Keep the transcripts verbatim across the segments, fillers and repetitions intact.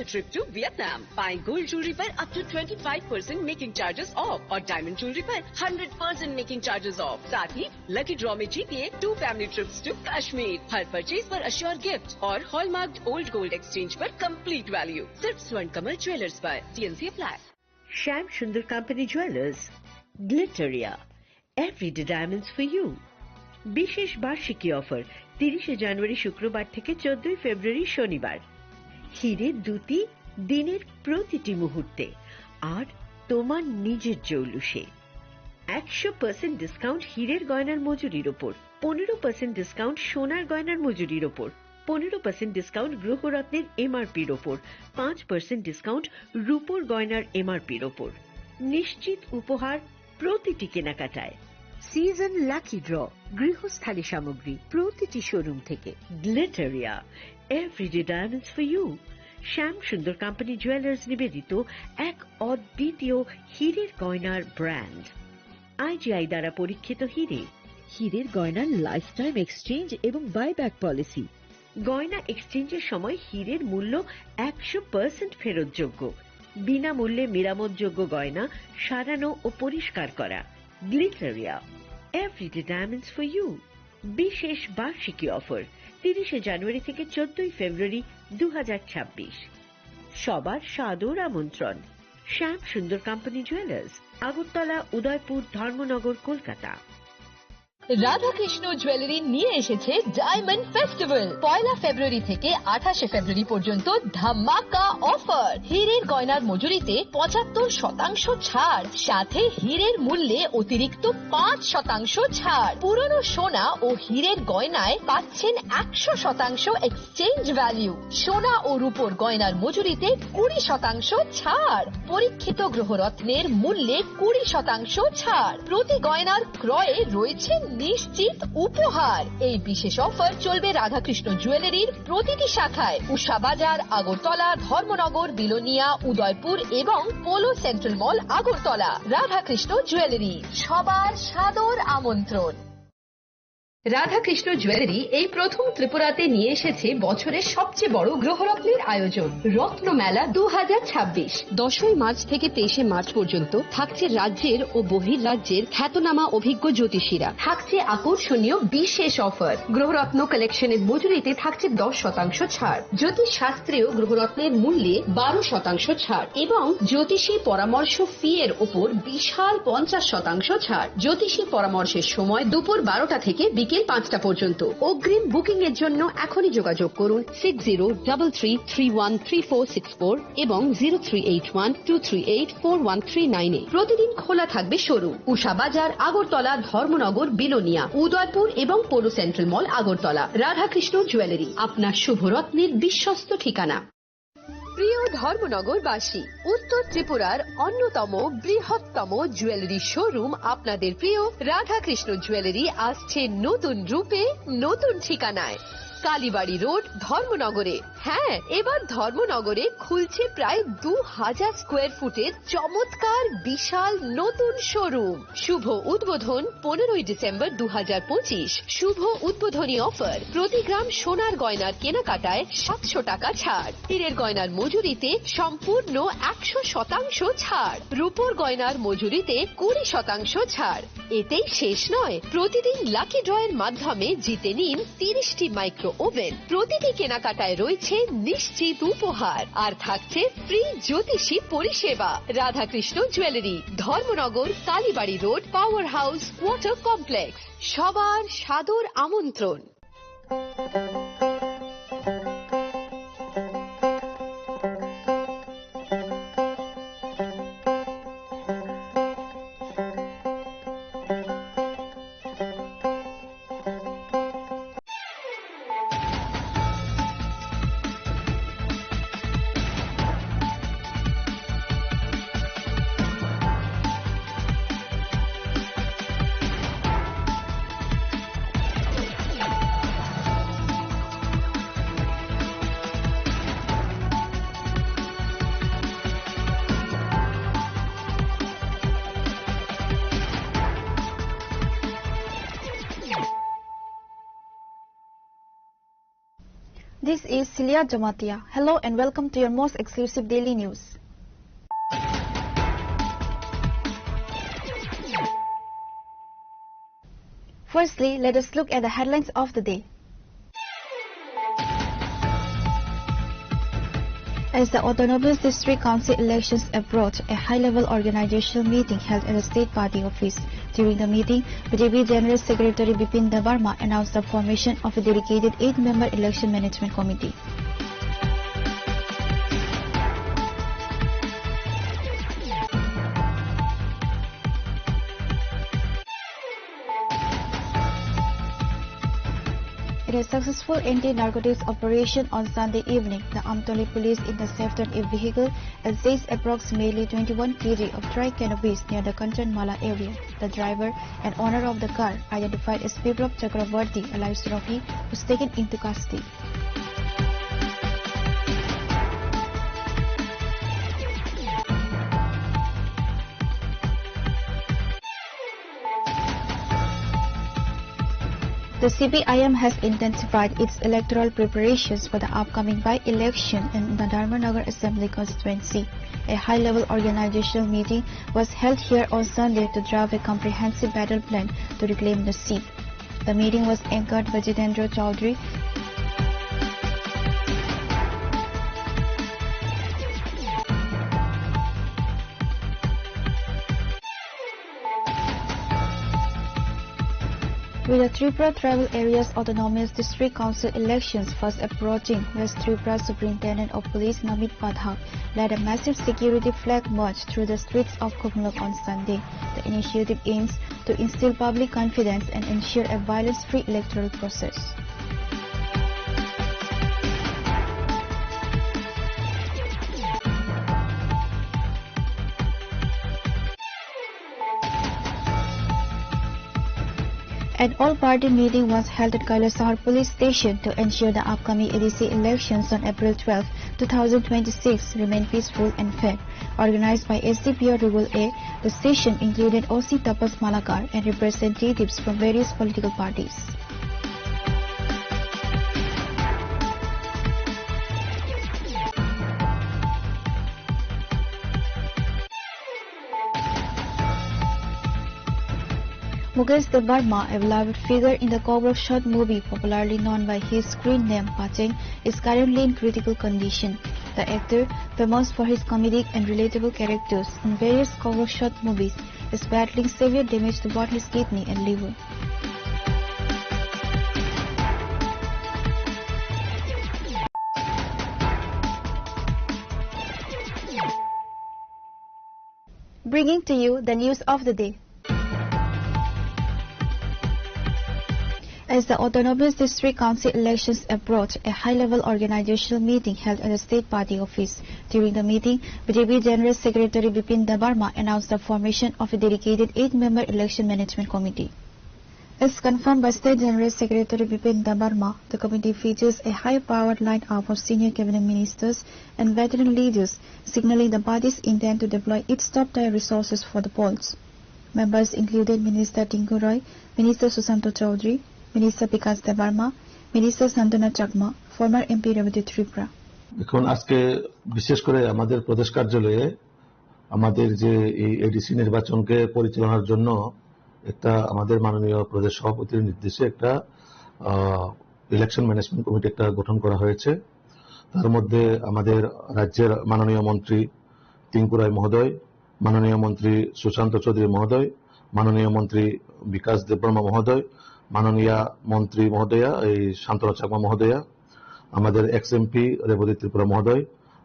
Trip to Vietnam. Buying gold jewelry पर up to twenty five percent making charges off और diamond jewelry पर hundred percent making charges off। साथ ही lucky draw में जीतिए two family trips to Kashmir। हर purchase पर assure gift और हॉलमार्क्ड ओल्ड गोल्ड एक्सचेंज पर कंप्लीट वैल्यू। सिर्फ स्वर्ण कमल ज्वेलर्स पर। TNC apply. Shyam Sundar company jewellers, Glitteria, Everyday Diamonds for You। বিশেষ বার্ষিকী অফার, তিরিশে জানুয়ারি শুক্রবার থেকে চোদ্দই ফেব্রুয়ারি শনিবার। হিরে দুটি দিনের প্রতিটি মুহূর্তে, আর তোমার নিজের জৌলুসে। একশো পার্সেন্ট ডিসকাউন্ট হীরের গয়নার মজুরির ওপর, পনেরো পার্সেন্ট ডিসকাউন্ট সোনার গয়নার মজুরির ওপর, পনেরো পার্সেন্ট ডিসকাউন্ট গ্রহরত্নের এমআরপির ওপর, পাঁচ পার্সেন্ট ডিসকাউন্ট রূপোর গয়নার এমআরপির ওপর। নিশ্চিত উপহার প্রতিটি কেনাকাটায়। সিজন লাকি ড্র, গৃহস্থালী সামগ্রী প্রতিটি শোরুম থেকে। গ্লিটারিয়া, Everyday Diamonds for You। Shyam Sundar company jewellers নিবেদিত এক অদ্বিতীয় হীরের গয়নার ব্র্যান্ড। আইজিআই দ্বারা পরীক্ষিত হীরে। হীরের গয়নার লাইফ টাইম এক্সচেঞ্জ এবং বাইব্যাক পলিসি। গয়না এক্সচেঞ্জের সময় হীরের মূল্য একশো পার্সেন্ট ফেরতযোগ্য। বিনামূল্যে মেরামতযোগ্য গয়না সারানো ও পরিষ্কার করা। গ্লিটারিয়া, Everyday Diamonds for You। বিশেষ বার্ষিকী অফার, তিরিশে জানুয়ারি থেকে চোদ্দই ফেব্রুয়ারি দু হাজার ছাব্বিশ। সবার সাদর আমন্ত্রণ। শ্যাম সুন্দর কোম্পানি জুয়েলার্স, আগরতলা, উদয়পুর, ধর্মনগর, কলকাতা। রাধাকৃষ্ণ জুয়েলারি নিয়ে এসেছে ডায়মন্ড ফেস্টিভ্যাল। পয়লা ফেব্রুয়ারি থেকে আঠাশে ফেব্রুয়ারি পর্যন্ত ধামাকা অফার। হীরের গয়নার মজুরিতে পঁচাত্তর শতাংশ ছাড়, সাথে হীরের মূল্যে অতিরিক্ত পাঁচ শতাংশ ছাড়। পুরনো সোনা ও হীরের গয়নায় পাচ্ছেন একশো শতাংশ এক্সচেঞ্জ ভ্যালু। সোনা ও রূপোর গয়নার মজুরিতে কুড়ি শতাংশ ছাড়। পরীক্ষিত গ্রহরত্নের মূল্যে কুড়ি শতাংশ ছাড়। প্রতি গয়নার ক্রয়ে রয়েছে নিশ্চিত উপহার। এই বিশেষ অফার চলবে রাধাকৃষ্ণ জুয়েলারির প্রতিটি শাখায়, উষা বাজার, আগরতলা, ধর্মনগর, বিলোনিয়া, উদয়পুর এবং পোলো সেন্ট্রাল মল, আগরতলা। রাধাকৃষ্ণ জুয়েলারি, সবার সাদর আমন্ত্রণ। রাধাকৃষ্ণ জুয়েলারি এই প্রথম ত্রিপুরাতে নিয়ে এসেছে বছরের সবচেয়ে বড় গ্রহরত্নের আয়োজন, রত্নমেলা দু হাজার ছাব্বিশ। দশই মার্চ থেকে তেইশে মার্চ পর্যন্ত থাকছে রাজ্যের ও বহির রাজ্যের খ্যাতনামা অভিজ্ঞ জ্যোতিষীরা। থাকছে আকর্ষণীয় বিশেষ অফার। গ্রহরত্ন কালেকশনের মজুরিতে থাকছে দশ শতাংশ ছাড়। জ্যোতিষ শাস্ত্রীয় গ্রহরত্নের মূল্যে বারো শতাংশ ছাড় এবং জ্যোতিষী পরামর্শ ফি এর উপর বিশাল পঞ্চাশ শতাংশ ছাড়। জ্যোতিষী পরামর্শের সময় দুপুর বারোটা থেকে বিকেল পাঁচটা পর্যন্ত। অগ্রিম বুকিং এর জন্য এখনই যোগাযোগ করুন six zero double three three one three four six four এবং zero three eight one two three eight four one three nine এ। প্রতিদিন খোলা থাকবে শোরুম। উষা বাজার, আগরতলা, ধর্মনগর, বিলোনিয়া, উদয়পুর এবং পৌর সেন্ট্রাল মল, আগরতলা। রাধাকৃষ্ণ জুয়েলারি, আপনার শুভরত্নের বিশ্বস্ত ঠিকানা। প্রিয় ধর্মনগরবাসী, উত্তর ত্রিপুরার অন্যতম বৃহত্তম জুয়েলারি শোরুম আপনাদের প্রিয় রাধাকৃষ্ণ জুয়েলারি আসছে নতুন রূপে, নতুন ঠিকানায়। কালীবাড়ি রোড, ধর্মনগরে। হ্যাঁ, এবার ধর্মনগরে খুলছে প্রায় দু হাজার স্কোয়ার ফুটের চমৎকার বিশাল নতুন শোরুম। শুভ উদ্বোধন পনেরোই ডিসেম্বর দু হাজার পঁচিশ। শুভ উদ্বোধনী অফার, প্রতি গ্রাম সোনার গয়নার কেনাকাটায় সাতশো টাকা ছাড়, হীরের গয়নার মজুরিতে সম্পূর্ণ একশো শতাংশ ছাড়, রূপোর গয়নার মজুরিতে কুড়ি শতাংশ ছাড়। এতেই শেষ নয়, প্রতিদিন লাকি ড্রয়ের মাধ্যমে জিতে নিন তিরিশটি মাইক্রো ওভেন। প্রতিটি কেনাকাটায় রয়েছে নিশ্চিত উপহার, আর থাকছে ফ্রি জ্যোতিষী পরিষেবা। Radhakrishna jewellery, Dharmanagar, Kalibari road, power house, water complex. সবার সাদর আমন্ত্রণ। This is Celia Jamatia. Hello and welcome to your most exclusive daily news. Firstly, let us look at the headlines of the day. As the Autonomous District Council elections approach, a high-level organizational meeting held at the State Party office. During the meeting, B J P General Secretary Bipin Debbarma announced the formation of a dedicated eight-member election management committee. In a successful anti-narcotics operation on Sunday evening, the Amtoli police intercepted a vehicle and seized approximately twenty-one kilograms of dry cannabis near the Kanchanmala area. The driver and owner of the car, identified as Biplab Chakraborty alias Rocky, was taken into custody. The C P I M has intensified its electoral preparations for the upcoming by-election in the Dharmanagar Assembly constituency. A high-level organizational meeting was held here on Sunday to draft a comprehensive battle plan to reclaim the seat. The meeting was anchored by Jitendra Chaudhary. With the Tripura Tribal Areas Autonomous District Council elections fast approaching, West Tripura Superintendent of Police Namit Pathak led a massive security flag march through the streets of Khumulwng on Sunday. The initiative aims to instill public confidence and ensure a violence-free electoral process. An all-party meeting was held at Kailasahar Police Station to ensure the upcoming A D C elections on April twelfth, two thousand twenty-six remain peaceful and fair. Organized by S D P O Rural A, the session included O C Tapas Malakar and representatives from various political parties. Mukesh Debbarma, a beloved figure in the Kokborok short movie, popularly known by his screen name Pacheng, is currently in critical condition. The actor, famous for his comedic and relatable characters in various Kokborok short movies, is battling severe damage to both his kidney and liver. Bringing to you the news of the day. As the Autonomous District Council elections approach, a high-level organizational meeting held at the State Party office. During the meeting, B J P General Secretary Bipin Debbarma announced the formation of a dedicated eight-member election management committee. As confirmed by State General Secretary Bipin Debbarma, the committee features a high-powered lineup of senior cabinet ministers and veteran leaders, signaling the party's intent to deploy its top-tier resources for the polls. Members included Minister Tinku Roy, Minister Sushanta Chowdhury, Minister Bikas Debbarma, Minister Santana Chakma, former M P Rebati Tripura. এখন আজকে বিশেষ করে আমাদের প্রদেশ কার্যালয়ে আমাদের যে এই এডিসি নির্বাচনকে পরিচালনার জন্য একটা আমাদের মাননীয় প্রদেশ সভাপতির নির্দেশে একটা, আহ, ইলেকশন ম্যানেজমেন্ট কমিটি একটা গঠন করা হয়েছে। তার মধ্যে আমাদের রাজ্যের মাননীয় মন্ত্রী টিঙ্কু রায় মহোদয়, মাননীয় মন্ত্রী সুশান্ত চৌধুরী মহোদয়, মাননীয় মন্ত্রী বিকাশ দেববর্মা মহোদয়, মাননীয়া মন্ত্রী মহোদয়া, এই শান্তনু চাকমা মহোদয়া, আমাদের এক্স এমপি রেবতী ত্রিপুরা মহোদয়,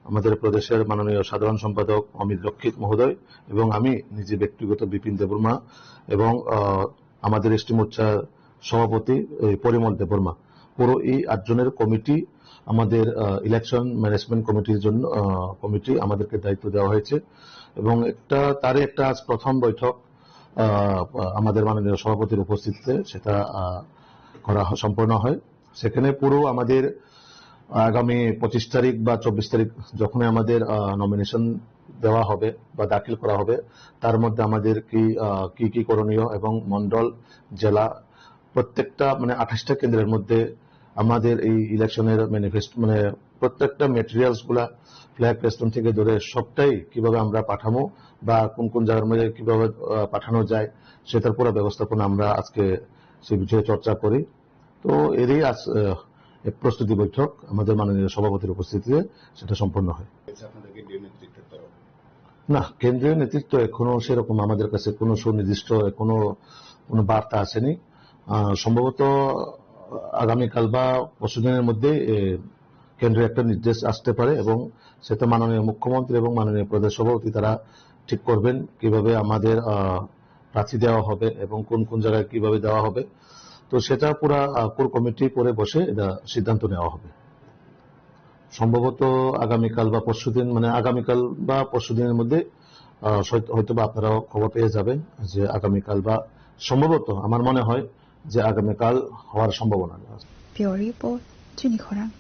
আমাদের প্রদেশের মাননীয় সাধারণ সম্পাদক অমিত রক্ষিত মহোদয় এবং আমি নিজে ব্যক্তিগত বিপিন দেববর্মা এবং, আহ, আমাদের এসটি মোর্চার সভাপতি এই পরিমল দেববর্মা। পুরো এই আটজনের কমিটি আমাদের, আহ, ইলেকশন ম্যানেজমেন্ট কমিটির জন্য, আহ, কমিটি আমাদেরকে দায়িত্ব দেওয়া হয়েছে এবং একটা, তারই একটা আজ প্রথম বৈঠক, আহ, আমাদের মাননীয় সভাপতির উপস্থিতিতে সেটা, আহ, করা হ-, সম্পন্ন হয়। সেখানে পুরো আমাদের আগামী পঁচিশ তারিখ বা চব্বিশ তারিখ যখনই আমাদের, আহ, নমিনেশন দেওয়া হবে বা দাখিল করা হবে, তার মধ্যে আমাদের কি, আহ, কি কি করণীয় এবং মণ্ডল, জেলা, প্রত্যেকটা মানে আঠাশটা কেন্দ্রের মধ্যে আমাদের এই ইলেকশনের ম্যানিফেস্টো, মানে, প্রত্যেকটা ম্যাটেরিয়ালস গুলা, ফ্ল্যাগ ফেস্টুন থেকে ধরে সবটাই কিভাবে আমরা পাঠাবো বা কোন কোন জায়গার মধ্যে কিভাবে, আহ, পাঠানো যায়, সেটার পুরো ব্যবস্থাপনা আমরা আজকে সেই বিষয়ে চর্চা করি। তো এরই আজ, আহ, এক প্রস্তুতি বৈঠক আমাদের মাননীয় সভাপতির উপস্থিতিতে সেটা সম্পন্ন হয়। না, কেন্দ্রীয় নেতৃত্ব এখনো সেরকম আমাদের কাছে কোনো সুনির্দিষ্ট এখনো কোনো বার্তা আসেনি। আহ, সম্ভবত আগামীকাল বা পরশুদিনের মধ্যে, এ, কেন্দ্রীয় একটা নির্দেশ আসতে পারে এবং সেটা মাননীয় মুখ্যমন্ত্রী এবং মাননীয় প্রদেশ সভাপতি তারা ঠিক করবেন কিভাবে আমাদের, আহ, প্রার্থী দেওয়া হবে এবং কোন কোন জায়গায় কিভাবে দেওয়া হবে। তো সেটা পুরা, আহ, কোর কমিটি করে বসে এটা সিদ্ধান্ত নেওয়া হবে। সম্ভবত আগামীকাল বা পরশুদিন, মানে আগামীকাল বা পরশুদিনের মধ্যে, আহ, হয়তো, হয়তো বা আপনারাও খবর পেয়ে যাবেন যে আগামীকাল বা সম্ভবত আমার মনে হয় যে আগামীকাল হওয়ার সম্ভাবনা আছে। Bureau Report, Chini Khorang.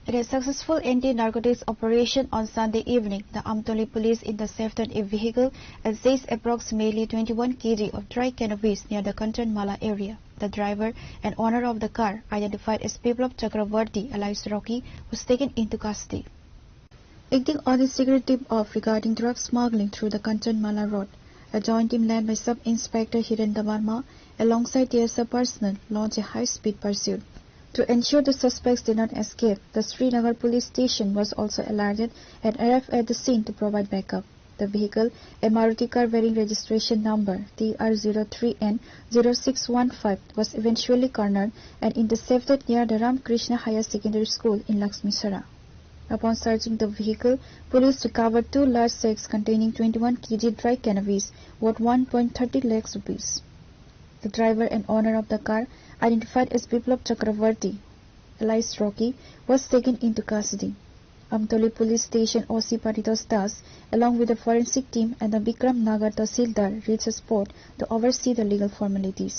In a successful anti-narcotics operation on Sunday evening, the Amtoli police intercepted a vehicle and seized approximately twenty-one kilograms of dry cannabis near the Kanchanmala area. The driver and owner of the car, identified as Biplab Chakravarti alias Rocky, was taken into custody. Acting on a secret tip-off regarding drug smuggling through the Kanchanmala Road, a joint team led by Sub Inspector Hiren Debbarma alongside T S F personnel launched a high-speed pursuit. To ensure the suspects did not escape, the Srinagar police station was also alerted and arrived at the scene to provide backup. The vehicle, a Maruti car bearing registration number T R zero three N zero six one five, was eventually cornered and intercepted near the Ramakrishna Higher Secondary School in Laxmisara. Upon searching the vehicle, police recovered two large sacks containing twenty-one kilograms dry cannabis worth one point thirty lakhs rupees. The driver and owner of the car, identified as Biplab Chakravarti, alias Rocky, was taken into custody. Amtoli Police Station O C Paritosh Das, along with the forensic team and the Bikram Nagar Tahsildar, reached the spot to oversee the legal formalities.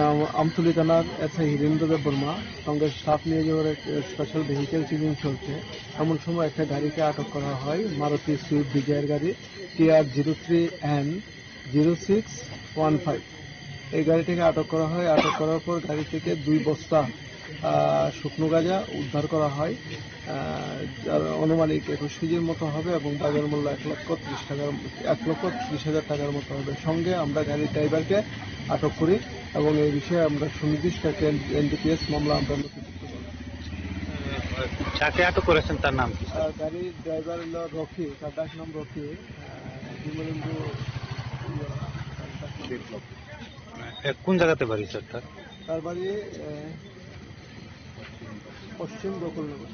আম-, আমতলী থানার এসআই হীরেন্দ্র দেব বর্মা সঙ্গে স্টাফ নিয়ে যে ওর এক special vehicle checking চলছে, এমন সময় একটা গাড়িকে আটক করা হয়, মারুতি সুইফট ডিজায়ার গাড়ি, T R zero three N zero six one five। এই গাড়িটিকে আটক করা হয়। আটক করার পর গাড়ি থেকে দুই বস্তা, আহ, শুকনো গাঁজা উদ্ধার করা হয়, আহ, যার আনুমানিক একুশ কেজির মতো হবে এবং বাজার মূল্য এক লক্ষ ত্রিশ টাকার, এক লক্ষ ত্রিশ হাজার টাকার মতো হবে। সঙ্গে আমরা গাড়ির ড্রাইভারকে আটক করি এবং এই বিষয়ে আমরা সুনির্দিষ্ট একটা এন-, এনডিপিএস মামলা আমরা নথিভুক্ত করি। যাকে আটক করেছেন তার নাম কি, স্যার? আহ, গাড়ির ড্রাইভার হলো রকি, তার ডাক নাম রকি। আহ, বিমলেন্দু, ইয়ে, তার ডাক নাম বিপ্লব। এ, কোন জায়গাতে বাড়ি, স্যার, তার? তার বাড়ি, এ, পশ্চিম গোকুলনগর।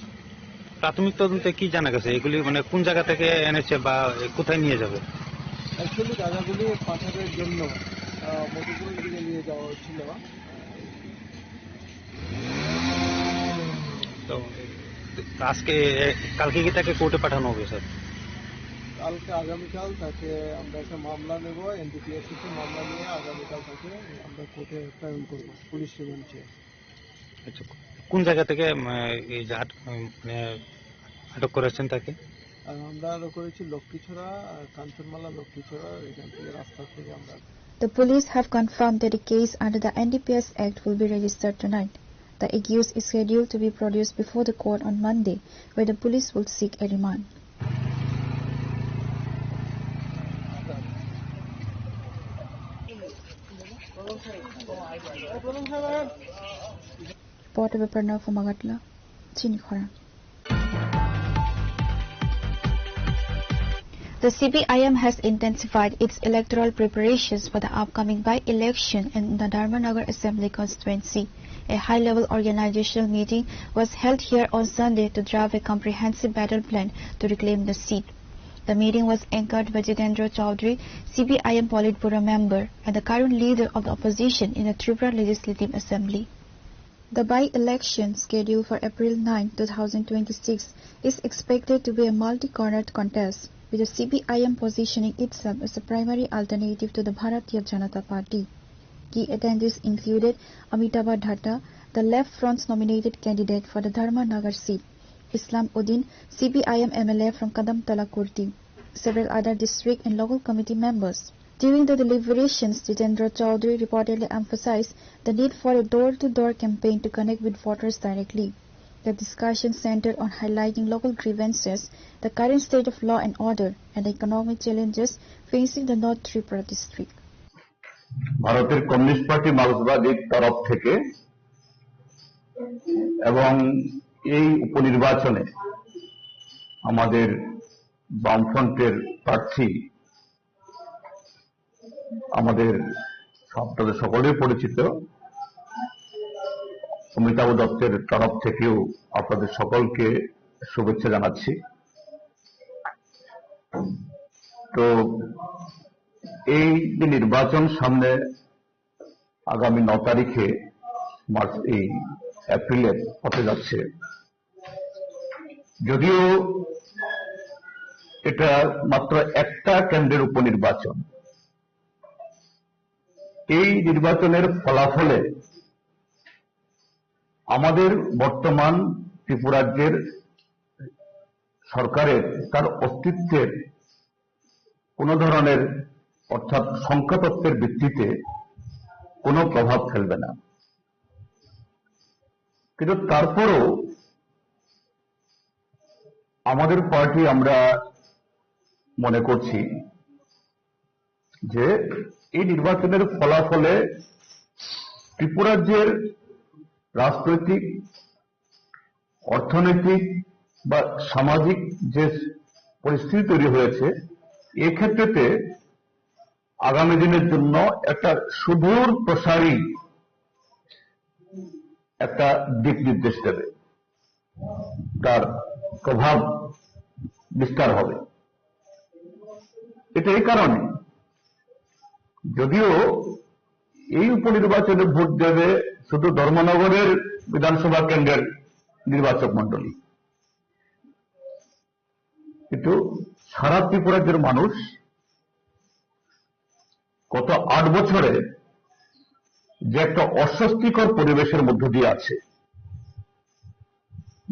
প্রাথমিক তদন্তে কি জানা গেছে? এগুলি, মানে, কোন জায়গা থেকে এনেছে বা কোথায় নিয়ে যাবে? অ্যাকচুয়ালি, গাঁজাগুলি পাচারের জন্য, আহ, মধুপুরের দিকে নিয়ে যাওয়া হচ্ছিল। তো আজকে, কালকে কি তাকে কোর্টে পাঠানো হবে, স্যার? কালকে, আগামীকাল তাকে আমরা একটা মামলা নেব, এনডিপিএস থেকে মামলা নিয়ে আগামীকাল তাকে আমরা কোর্টে প্রেরণ করব, পুলিশ রিমান্ড চেয়ে। আচ্ছা, কোন জায়গা থেকে, উম, এই যে আট-, উম, মানে, আটক করেছেন তাকে? আর আমরা আরো করেছি লক্ষ্মীছড়া, আহ, কাঞ্চনমালা লক্ষ্মীছড়া, এখান থেকে রাস্তা থেকে আমরা The police have confirmed that the case under the N D P S Act will be registered tonight. The accused is scheduled to be produced before the court on Monday, where the police will seek a remand. Reporter Bepar Nao from Agartala, Chini Khorang. The C P I M has intensified its electoral preparations for the upcoming by-election in the Dharmanagar Assembly Constituency. A high-level organizational meeting was held here on Sunday to draft a comprehensive battle plan to reclaim the seat. The meeting was anchored by Jitendra Chaudhary, C P I M Politburo member and the current leader of the opposition in the Tripura Legislative Assembly. The by-election, scheduled for April ninth, two thousand twenty-six, is expected to be a multi-cornered contest, with the C P I M positioning itself as a primary alternative to the Bharatiya Janata Party. Key attendees included Amitabh Dhatta, the Left Front's nominated candidate for the Dharmanagar seat, Islam Uddin, C P I M M L A from Kadamtala Kurti, several other district and local committee members. During the deliberations, Jitendra Chaudhary reportedly emphasized the need for a door-to-door campaign to connect with voters directly. The discussion centered on highlighting local grievances, the current state of law and order, and the economic challenges facing the North Tripura district. ভারতের communist party মার্ক্সবাদীর তরফ থেকে এবং এই উপনির্বাচনে আমাদের বামফ্রন্টের প্রার্থী, আমাদের, আপনাদের সকলেই পরিচিত অমিতাভ দত্তের তরফ থেকেও আপনাদের সকলকে শুভেচ্ছা জানাচ্ছি। তো এই যে নির্বাচন সামনে আগামী ন তারিখে মার্চ, এই এপ্রিলে হতে যাচ্ছে, যদিও এটা মাত্র একটা কেন্দ্রের উপনির্বাচন, এই নির্বাচনের ফলাফলে আমাদের বর্তমান ত্রিপুরাজ্যের সরকারের তার অস্তিত্বের কোনো ধরনের, অর্থাৎ সংখ্যাতত্ত্বের ভিত্তিতে কোনো প্রভাব ফেলবে না। কিন্তু তারপরও আমাদের পার্টি, আমরা মনে করছি যে এই নির্বাচনের ফলাফলে ত্রিপুরাজ্যের রাজনৈতিক, অর্থনৈতিক বা সামাজিক যে পরিস্থিতি তৈরি হয়েছে, এক্ষেত্রেতে আগামী দিনের জন্য একটা সুদূর প্রসারী একটা দিক নির্দেশ দেবে, তার প্রভাব বিস্তার হবে। এটা এই কারণে, যদিও এই উপনির্বাচনে ভোট দেবে শুধু ধর্মনগরের বিধানসভা কেন্দ্রের নির্বাচক মণ্ডলী, কিন্তু সারা ত্রিপুরাজ্যের মানুষ গত আট বছরে যে একটা অস্বস্তিকর পরিবেশের মধ্য দিয়ে আছে,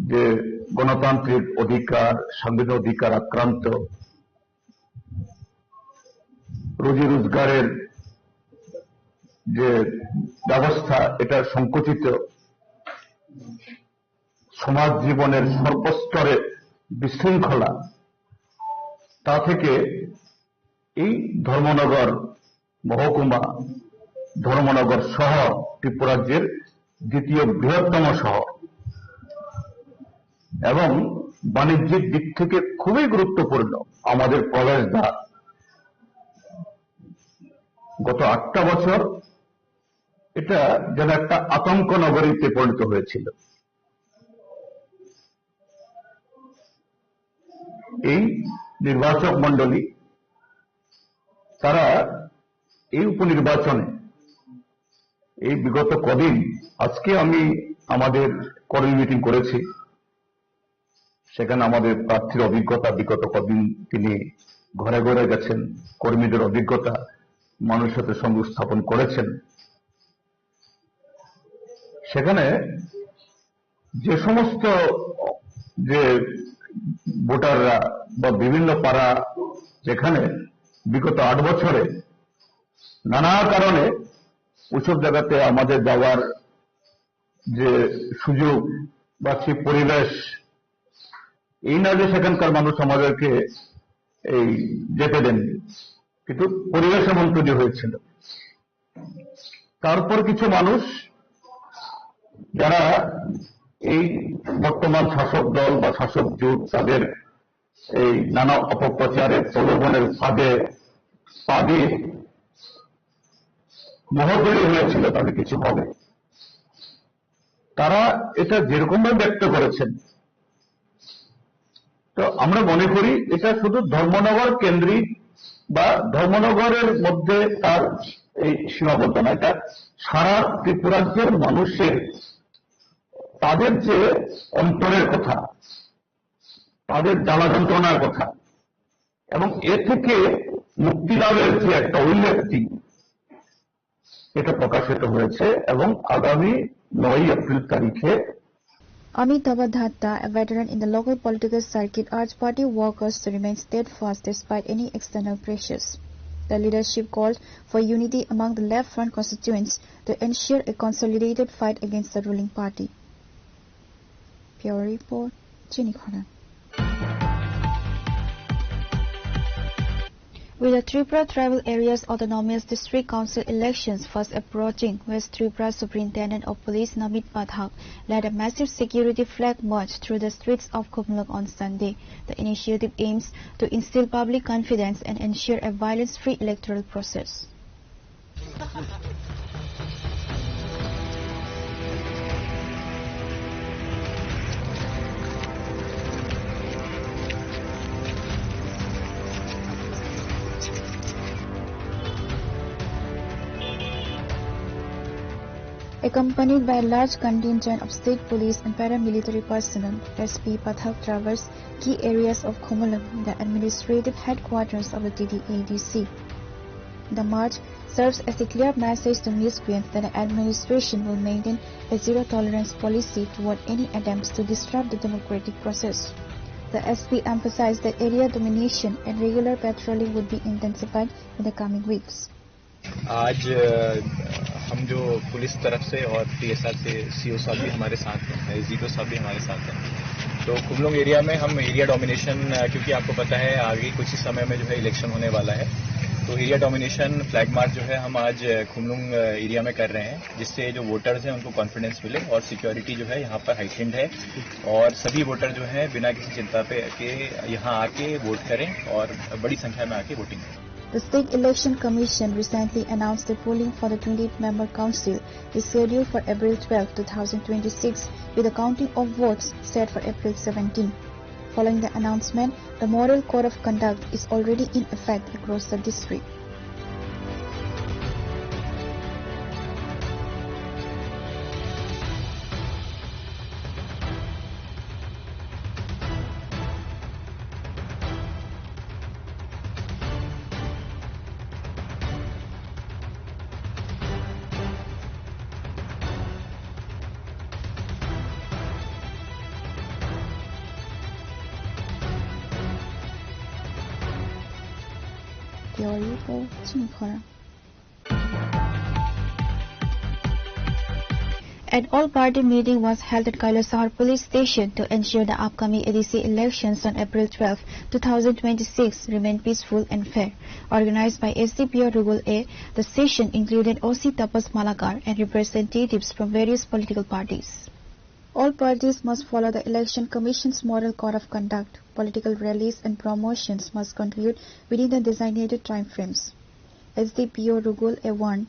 যে গণতান্ত্রিক অধিকার, সাংবিধানিক অধিকার আক্রান্ত, রুজি রোজগারের যে ব্যবস্থা, এটা সংকুচিত, সমাজ জীবনের সর্বস্তরে বিশৃঙ্খলা, তা থেকে এই ধর্মনগর মহকুমা, ধর্মনগর শহর ত্রিপুরাজ্যের দ্বিতীয় বৃহত্তম শহর এবং বাণিজ্যিক দিক থেকে খুবই গুরুত্বপূর্ণ আমাদের প্রবেশদ্বার। গত আটটা বছর এটা যেন একটা আতঙ্ক নগরীতে পরিণত হয়েছিল। এই নির্বাচক মণ্ডলী, তারা এই উপনির্বাচনে, এই বিগত কদিন, আজকে আমি আমাদের কর্মী মিটিং করেছি, সেখানে আমাদের প্রার্থীর অভিজ্ঞতা, বিগত কদিন তিনি ঘরে ঘরে গেছেন, কর্মীদের অভিজ্ঞতা, মানুষের সাথে সঙ্গ স্থাপন করেছেন। সেখানে যে সমস্ত, যে ভোটাররা বা বিভিন্ন পাড়া, যেখানে বিগত আট বছরে নানা কারণে ওইসব জায়গাতে আমাদের যাওয়ার যে সুযোগ বা সেই পরিবেশ, এই না যে সেখানকার মানুষ আমাদেরকে এই যেতে দেননি, কিন্তু পরিবেশ এমন তৈরি হয়েছিল। তারপর কিছু মানুষ, যারা এই বর্তমান শাসক দল বা শাসক জোট, তাদের এই নানা অপপ্রচারের প্রলোভনের ফাঁদে পা দিয়ে মোহগ্রহী হয়েছিল তাদের কিছু হবে, তারা এটা যেরকম ভাবে ব্যক্ত করেছেন, তো আমরা মনে করি এটা শুধু ধর্মনগর কেন্দ্রিক বা ধর্মনগরের মধ্যে তার এই সীমাবদ্ধ না, এটা সারা ত্রিপুরাজ্যের মানুষের, তাদের যে অন্তরের কথা, তাদের জ্বালা যন্ত্রণার কথা এবং এ থেকে মুক্তি লাভের যে একটা অভিব্যক্তি, এটা প্রকাশিত হয়েছে এবং আগামী নয়ই এপ্রিল তারিখে Amitabh Dhatta, a veteran in the local political circuit, urged party workers to remain steadfast despite any external pressures. The leadership called for unity among the Left Front constituents to ensure a consolidated fight against the ruling party. Bureau Report, Chini Khorang. With the Tripura Tribal Areas Autonomous District Council elections fast approaching, West Tripura Superintendent of Police Namit Pathak led a massive security flag march through the streets of Khumulwng on Sunday. The initiative aims to instill public confidence and ensure a violence-free electoral process. Accompanied by a large contingent of state police and paramilitary personnel, S P Pathak traversed key areas of Khumulwng, the administrative headquarters of the T T A D C. The march serves as a clear message to miscreants that the administration will maintain a zero-tolerance policy toward any attempts to disrupt the democratic process. The S P emphasized that area domination and regular patrolling would be intensified in the coming weeks. आज, अ, हम जो पुलिस तरफ से और पीएसआर से सीओ साहब भी हमारे साथ हैं, एसडीपीओ साहब भी हमारे साथ हैं। तो खुमलुंग एरिया में हम एरिया डोमिनेशन, अ, क्योंकि आपको पता है आगे कुछ ही समय में जो है इलेक्शन होने वाला है, तो एरिया डोमिनेशन फ्लैग मार्च जो है हम आज, अ, खुमलुंग, अ, एरिया में कर रहे हैं, जिससे जो वोटर्स हैं उनको कॉन्फिडेंस मिले और सिक्योरिटी जो है यहाँ पर हाइटेंड है और सभी वोटर जो है बिना किसी चिंता पे के यहाँ आके वोट करें और बड़ी संख्या में आके वोटिंग करें। The State Election Commission recently announced the polling for the twenty-eight member council is scheduled for April twelve, two thousand twenty-six, with the counting of votes set for April seventeen. Following the announcement, the model code of conduct is already in effect across the district. Teori po chini khorang. An all-party meeting was held at Kailasahar Police Station to ensure the upcoming A D C elections on April twelve, two thousand twenty-six remain peaceful and fair. Organized by S D P O Rugul A, the session included O C Tapas Malakar and representatives from various political parties. All parties must follow the Election Commission's model code of conduct. Political rallies and promotions must conclude within the designated time frames. S D P O Rugul A warned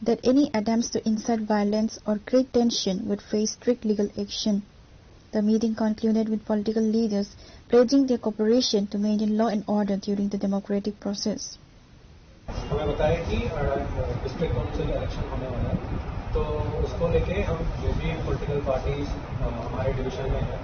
that any attempts to incite violence or create tension would face strict legal action. The meeting concluded with political leaders pledging their cooperation to maintain law and order during the democratic process. हमें बताया कि, अ, district council election होने वाला है, तो उसको लेके हम जो भी पॉलिटिकल पार्टीज, अ, हमारे डिवीजन में हैं,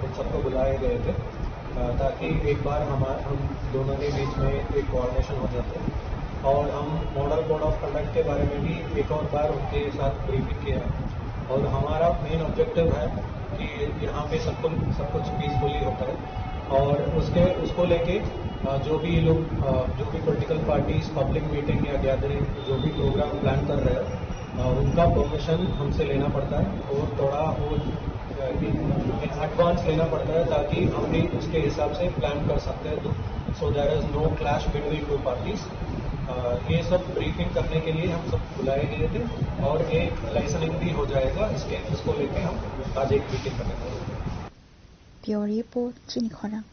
उन सबको बुलाए गए थे, अ, ताकि एक बार हमार-, हम दोनों के बीच में एक कोऑर्डिनेशन हो जाते। और हम मॉडल कोड ऑफ कंडक्ट के बारे में भी एक और बार उनके साथ ब्रीफिंग किया। और हमारा मेन ऑब्जेक्टिव है कि यहाँ पे सब कुछ, सब कुछ पीसफुली होता है। और उसके, उसको लेके, अ, जो भी लोग, अ, जो भी पॉलिटिकल पार्टीज पब्लिक मीटिंग या गैदरिंग, जो भी प्रोग्राम प्लान कर रहे हैं, अ, उनका परमिशन हमसे लेना पड़ता है और थोड़ा वो, अ, इन, इन एडवांस लेना पड़ता है, ताकि हम भी उसके हिसाब से प्लान कर सकते हैं। तो, so there is no clash between two parties। अ, ये सब ब्रीफिंग करने के लिए हम सब बुलाए गए थे और एक लाइसनिंग भी हो जाएगा इसके, इसको लेके हम आज एक मीटिंग करने वाले हैं। Bureau Report, Chini Khorang.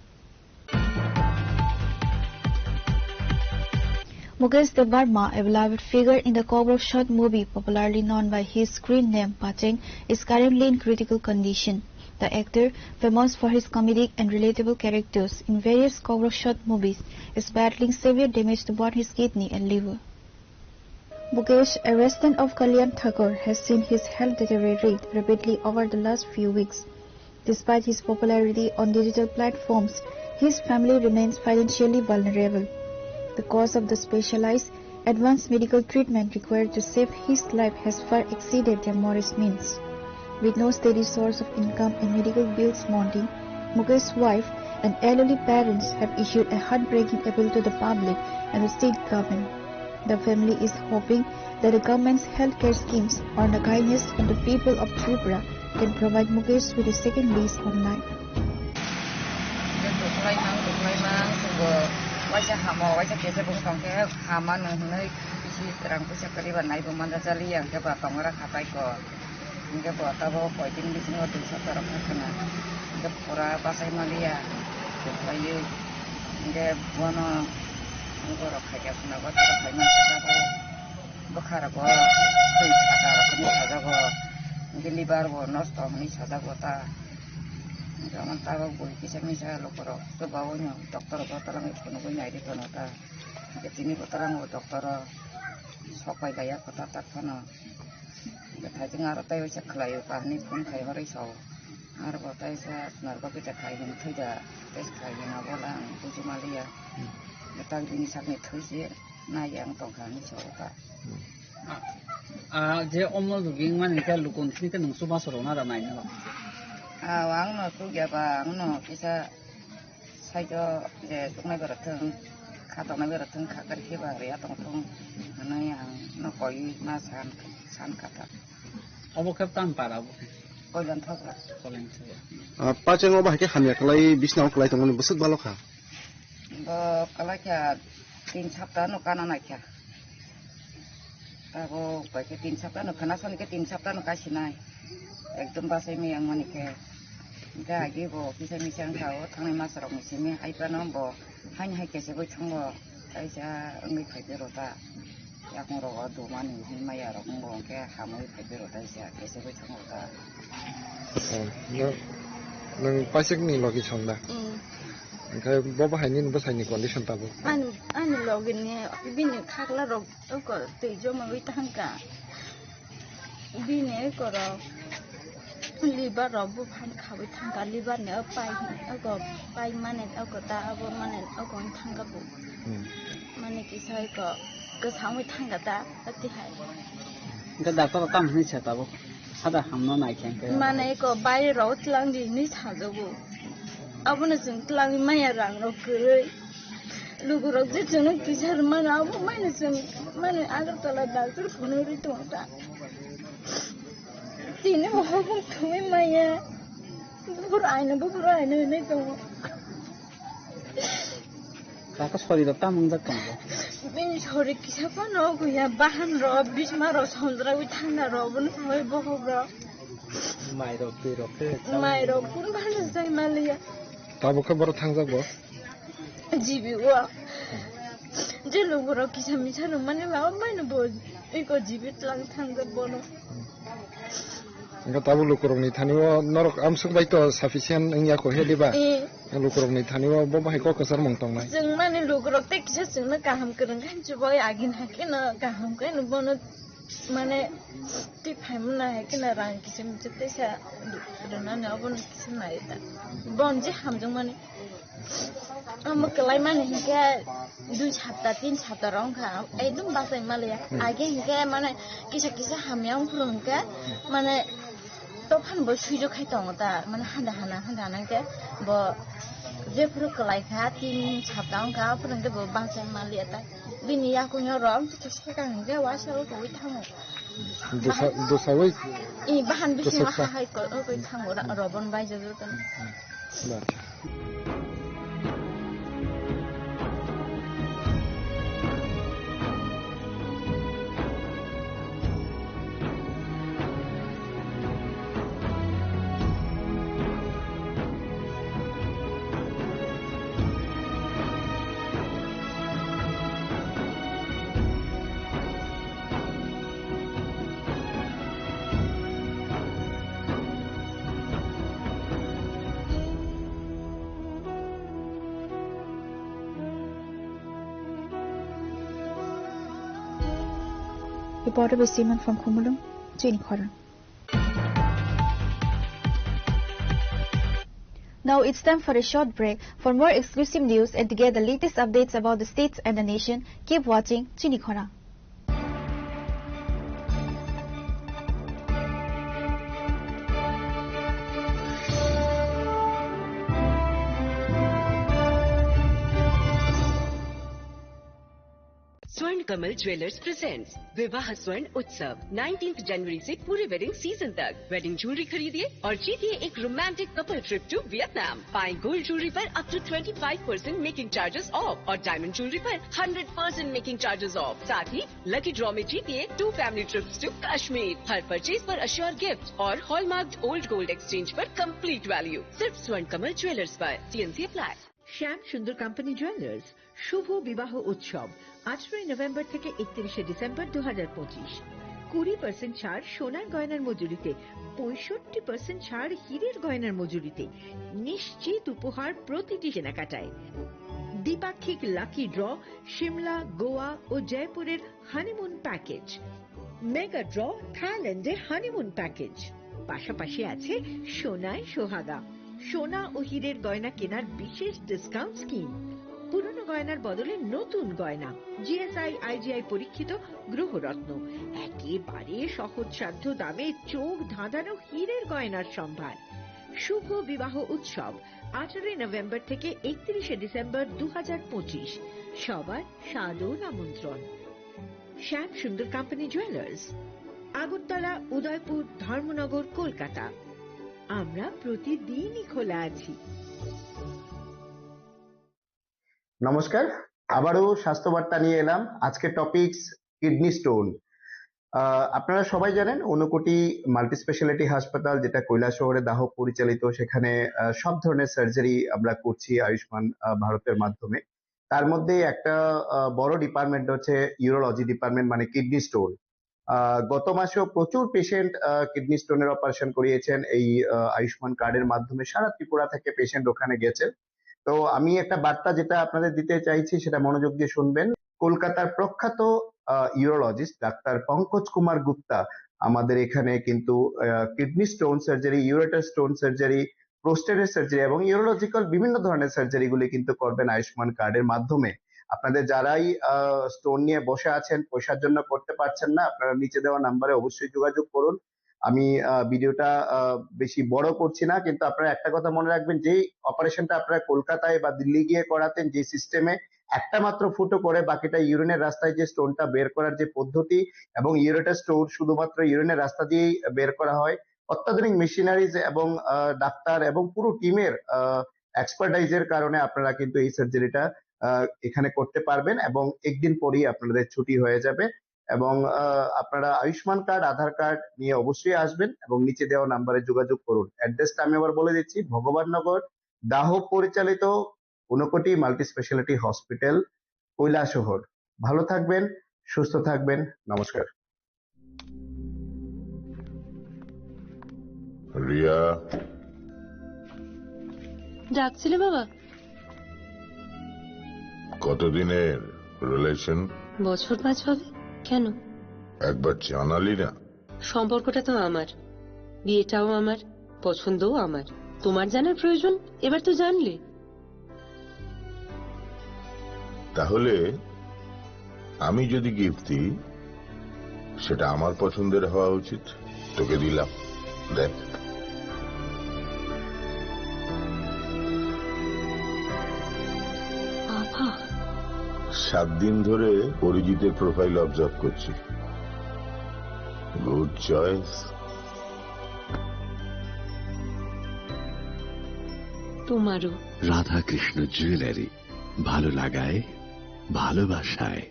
Mukesh Debbarma, a beloved figure in the Kokborok short movie, popularly known by his screen name Pacheng, is currently in critical condition. The actor, famous for his comedic and relatable characters in various Kokborok short movies, is battling severe damage to both his kidney and liver. Mukesh, a resident of Kalyan Thakur, has seen his health deteriorate rapidly over the last few weeks. Despite his popularity on digital platforms, his family remains financially vulnerable. The cost of the specialized, advanced medical treatment required to save his life has far exceeded their modest means. With no steady source of income and medical bills mounting, Mukesh's wife and elderly parents have issued a heartbreaking appeal to the public and the state government. The family is hoping that the government's healthcare schemes or the kindness from the people of Tripura can provide Mukesh with a second lease on life. Duklaimang, duklaimang, chwngbo waisa hamo, waisa kesa bwkha tongkhe hama nung hwnwi bisi rang puisa kwrwi ba naibo manjak chaliya, hwnkhe ba tongra khatai ko. Hingke bo tabok koitin bisingo twi sotoro kha khna. Hingke pura bachai maliya, tongpaiwi. Hingke bono borok khaikha khna, bo borok khaimani sajagao, bwkha rogo twi saka rok hinwi sajago. Hingke liver bo nosto hinwi sajago ta. Hingke omo tabok bui kisa misa lukurok chubaui no doctor rok o twlangwi phunugui naidi tono ta. Hingke tini bo twlango doctor o sok pai laiya kwtal tak phano. Bwthai chwng aro tei waisa khlaio, kahini phone khai horwi sao. Aro bo tei sa norok bete khai hwn thwi da, tei khai hwn abo lang buju maliya. Hmm. Bwtang bini sakni thwi se nai ang tongkha hinwi sao ta. Hmm. Ah, ah, je omo loging mani khe lukun thwi khe nung chubachu rwna da naina rok. Ah, ang no chukya ba, ang no kisa Saijo je tuknai berok thung, kha toknai berok thung, kha kari khe ba ria tong thung, hwnwi ang no koi ma san, san kha ta. Obo khe tam para obo khe? Koilan thogra. Koilan thogra. Ah, pacheng obo hai khe hamya kwlai, bisna o kwlai tongmani bwswk balo kha? Bo kwlai kha, tin sapta no kana nai kha. Abo bai khe tin sapta no khana soni khe tin sapta no kasinai. Ekdom bachai maya wngmani khe. Hingke agi bo kisa misa wngkha o thangnai masa rok ni simi hai phano bo haini hai kesa bai thango. Kaisa wngwi phai phero ta. Yakung rogo dumani hinmaya rok wngbo hingke hamwi phai phero ta isa kesa bai thango ta. Oh, no, nwng paisik ni logi song da? Mm. Hingke bo bahai nini bwsai ni condition tabuk? Ani, ani logi ni bini khakla rok Oko twi jomagwi thangkha. Bini eko rok liver rok buphang khawi thangkha, liver ni o pai, oko pai mane oko ta abo mane oko wng thangkha bo. Hmm. Mane kisa eko kwchangwi thangkha ta, atihai. Hwnkhe doctor rok tamo hwnwi sa tabuk? Sada hamno naikhe hwnkhe. Mane eko baire rok tlang di hinwi sajago. Abono chwng tlangwi maya rang rok kwrwi. Lukurok je chwngno kisa rwmano abo maino chwng mane Agartala doctor phunugwi tongo ta. Tini bo hokong thumwi maya. Buphuru aino, buphuru aino hinwi tongo. Kaka soriro tamo wngjak tongo? Bini sori kisa phano kuya bahan rok, bisma rok, sonjragwi thangna rok, bono soi bohok rok. Mai rok, twi rok khe. Mai rok kun bhano sai maliya. Tabuk khe borok thangjak bo? Jibi o. Je lukurok kisa misa rwmani ba, o maino bo eko jibi tlang thangjak bono. Hwnkhe tabuk lukurokni thani o norok amsuk bai to sufficient wngya kho he diba? Eh. Lukurokni thani o bo bahai kok kwchar mung tongnai. Chwng mani lukurok tei kisa chwngno kaham kwrwng khe chubai agin hai kheno kaham khe no bono mane twi phaimani hai kheno rang kisa misa teisa rwnani obono kisa nai ta. Bon je hamjakmani. Omo kwlai mani hinkhe dui sapta, tin sapta rok wngkha, ekdom bachai maliya. Hmm. Age hinkhe mane kisa kisa hamya wngphuru hinkhe mane tophano bo suijo khai tongo ta, mane handa hana, handa hana hinkhe bo jephuru kwlai kha, tin sapta wngkha, aphuru hinkhe bo bachai maliya ta. Bini yakungno rok kisa kisa hinkhe waisa o tongwi thango. Dosa, dosa oi. I bahan bisingo ha hai ko, o koi thango ra, robon bai jojo tong. Reporter by Simon from Khumulwng, Chini Khorang. Now it's time for a short break. For more exclusive news and to get the latest updates about the states and the nation, keep watching Chini Khorang. Kamal jewellers presents विवाह स्वर्ण उत्सव nineteenth जनवरी से पूरे wedding season तक। Wedding jewellery खरीदिए और जीतिए एक romantic couple trip to Vietnam. पाएं गोल्ड ज्वेलरी पर up to twenty five percent making charges off और डायमंड ज्वेलरी पर hundred percent making charges off. साथ ही लकी ड्रॉ में जीतिए two family trips to Kashmir. हर परचेज पर अश्योर गिफ्ट और हॉलमार्क ओल्ड गोल्ड एक्सचेंज पर कंप्लीट वैल्यू। सिर्फ स्वर्ण कमल ज्वेलर्स पर। TNC apply. Shyam Sundar company jewellers শুভ বিবাহ উৎসব আঠারোই নভেম্বর থেকে একত্রিশে ডিসেম্বর দু হাজার পঁচিশ। কুড়ি পার্সেন্ট ছাড় সোনার গয়নার মজুরিতে, পঁয়ষট্টি পার্সেন্ট ছাড় হীরের গয়নার মজুরিতে, নিশ্চিত উপহার প্রতিটি কেনাকাটায়। দ্বিপাক্ষিক লাকি ড্র, সিমলা, গোয়া ও জয়পুরের হানিমুন প্যাকেজ। মেগা ড্র, থাইল্যান্ডে হানিমুন প্যাকেজ। পাশাপাশি আছে সোনায় সোহাগা, সোনা ও হীরের গয়না কেনার বিশেষ ডিসকাউন্ট স্কিম। পুরনো গয়নার বদলে নতুন গয়না, জিএসআই, আইজিআই পরীক্ষিত গ্রহরত্ন, একেবারে সহজসাধ্য দামে চোখ ধাঁধানো হীরের গয়নার সম্ভার। শুভ বিবাহ উৎসব, আঠারোই নভেম্বর থেকে একত্রিশে ডিসেম্বর দু হাজার পঁচিশ। সবার সাদর আমন্ত্রণ। শ্যাম সুন্দর কোম্পানি জুয়েলার্স, আগরতলা, উদয়পুর, ধর্মনগর, কলকাতা। আমরা প্রতিদিনই খোলা আছি। নমস্কার, আবারও স্বাস্থ্য বার্তা নিয়ে এলাম। আজকে টপিকস কিডনি স্টোন। আপনারা সবাই জানেন, ঊনকোটি মাল্টি স্পেশালিটি হাসপাতাল, যেটা কৈলাসহরে দাহ পরিচালিত, সেখানে আহ, সব ধরনের সার্জারি আমরা করছি আয়ুষ্মান আহ, ভারতের মাধ্যমে। তার মধ্যে একটা আহ, বড় ডিপার্টমেন্ট হচ্ছে ইউরোলজি ডিপার্টমেন্ট, মানে কিডনি স্টোন। আহ, গত মাসেও প্রচুর পেশেন্ট কিডনি স্টোনের অপারেশন করিয়েছেন এই আহ, আয়ুষ্মান কার্ডের মাধ্যমে। সারা ত্রিপুরা থেকে পেশেন্ট ওখানে গেছেন। তো আমি একটা বার্তা যেটা আপনাদের দিতে চাইছি, সেটা মনোযোগ দিয়ে শুনবেন। কলকাতার প্রখ্যাত ইউরোলজিস্ট ডাক্তার পঙ্কজ কুমার গুপ্তা আমাদের এখানে কিন্তু kidney stone surgery, ureter stone surgery, প্রোস্টেটের সার্জারি এবং ইউরোলজিক্যাল বিভিন্ন ধরনের সার্জারিগুলি কিন্তু করবেন আয়ুষ্মান কার্ডের মাধ্যমে। আপনাদের যারাই স্টোন নিয়ে বসে আছেন, পয়সার জন্য করতে পারছেন না, আপনারা নিচে দেওয়া নাম্বারে অবশ্যই যোগাযোগ করুন। আমি আহ, ভিডিওটা আহ, বেশি বড় করছি না, কিন্তু আপনারা একটা কথা মনে রাখবেন, যেই অপারেশনটা আপনারা কলকাতায় বা দিল্লি গিয়ে করাতেন, যে সিস্টেমে একটা মাত্র ফুটো করে বাকিটা ইউরিনের রাস্তায় যে স্টোনটা বের করার যে পদ্ধতি এবং ইউরেটার স্টোন শুধুমাত্র ইউরিনের রাস্তা দিয়েই বের করা হয়, অত্যাধুনিক মেশিনারিজ এবং আহ, ডাক্তার এবং পুরো টিমের এক্সপার্টাইজের কারণে আপনারা কিন্তু এই সার্জারিটা এখানে করতে পারবেন এবং একদিন পরেই আপনাদের ছুটি হয়ে যাবে। এবং আহ, আপনারা আয়ুষ্মান কার্ড, আধার কার্ড নিয়ে অবশ্যই আসবেন এবং নিচে দেওয়া নাম্বারে যোগাযোগ করুন। অ্যাড্রেসটা আমি আবার বলে দিচ্ছি, ভগবাননগর, দাহ পরিচালিত Unakoti multi speciality hospital, Kailashahar. ভালো থাকবেন, সুস্থ থাকবেন। নমস্কার। রিয়া। ডাকছিলে বাবা? কতদিনের রিলেশন? বছর পাঁচ হবে। কেন? একবার জানালি না। সম্পর্কটা তো আমার, বিয়েটাও আমার, পছন্দও আমার। তোমার জানার প্রয়োজন, এবার তো জানলে। তাহলে আমি যদি গিফট দিই, সেটা আমার পছন্দের হওয়া উচিত। তোকে দিলাম, দেখ। বাবা। সাত দিন ধরে অরিজিতের প্রোফাইল অবজার্ভ করছি। Good choice. তোমারও। রাধাকৃষ্ণ জুয়েলারি, ভালো লাগায়, ভালোবাসায়।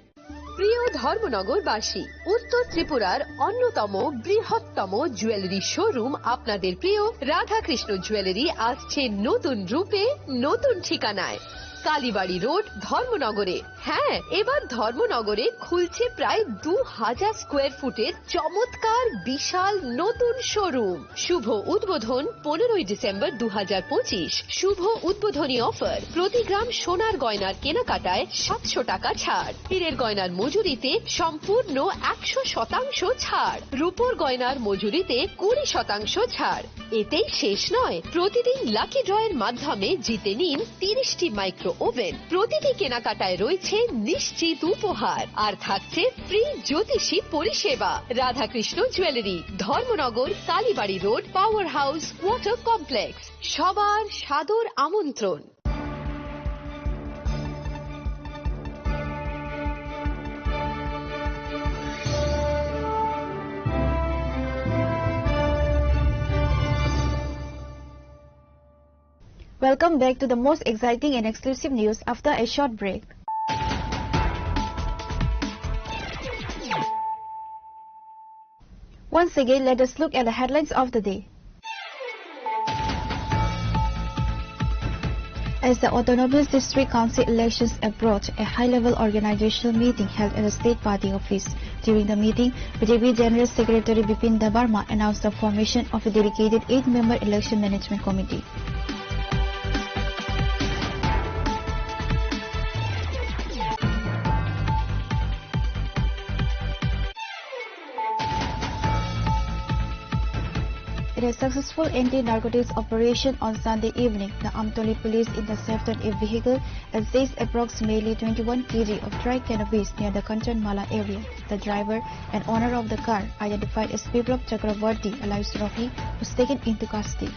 প্রিয় ধর্মনগরবাসী, উত্তর ত্রিপুরার অন্যতম বৃহত্তম জুয়েলারি শোরুম আপনাদের প্রিয় রাধাকৃষ্ণ জুয়েলারি আসছে নতুন রূপে, নতুন ঠিকানায়। কালীবাড়ি রোড, ধর্মনগরে। হ্যাঁ, এবার ধর্মনগরে খুলছে প্রায় দু হাজার স্কোয়ার ফুটের চমৎকার বিশাল নতুন শোরুম। শুভ উদ্বোধন পনেরোই ডিসেম্বর দু হাজার পঁচিশ। শুভ উদ্বোধনী অফার, প্রতি গ্রাম সোনার গয়নার কেনাকাটায় সাতশো টাকা ছাড়, হীরের গয়নার মজুরিতে সম্পূর্ণ একশো শতাংশ ছাড়, রূপোর গয়নার মজুরিতে কুড়ি শতাংশ ছাড়। এতেই শেষ নয়, প্রতিদিন লাকি ড্রয়ের মাধ্যমে জিতে নিন তিরিশটি মাইক্রো ওভেন। প্রতিটি কেনাকাটায় রয়েছে নিশ্চিত উপহার, আর থাকছে ফ্রি জ্যোতিষী পরিষেবা। Radhakrishna jewellery, Dharmanagar, Kalibari road, power house, water complex. সবার সাদর আমন্ত্রণ। Welcome back to the most exciting and exclusive news after a short break. Once again, let us look at the headlines of the day. As the Autonomous District Council elections approach, a high-level organizational meeting held at the state party office. During the meeting, B J P General Secretary Bipin Debbarma announced the formation of a dedicated eight-member election management committee. In a successful anti-narcotics operation on Sunday evening, the Amtoli police intercepted a vehicle and seized approximately twenty-one kilograms of dry cannabis near the Kanchanmala area. The driver and owner of the car, identified as Biplab Chakraborty alias Rocky, was taken into custody.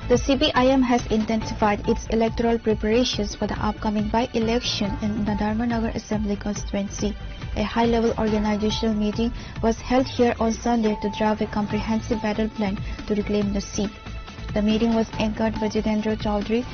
The C P I M has intensified its electoral preparations for the upcoming by-election in the Dharmanagar Assembly constituency. A high-level organizational meeting was held here on Sunday to draft a comprehensive battle plan to reclaim the seat. The meeting was anchored by Jitendra Chaudhary.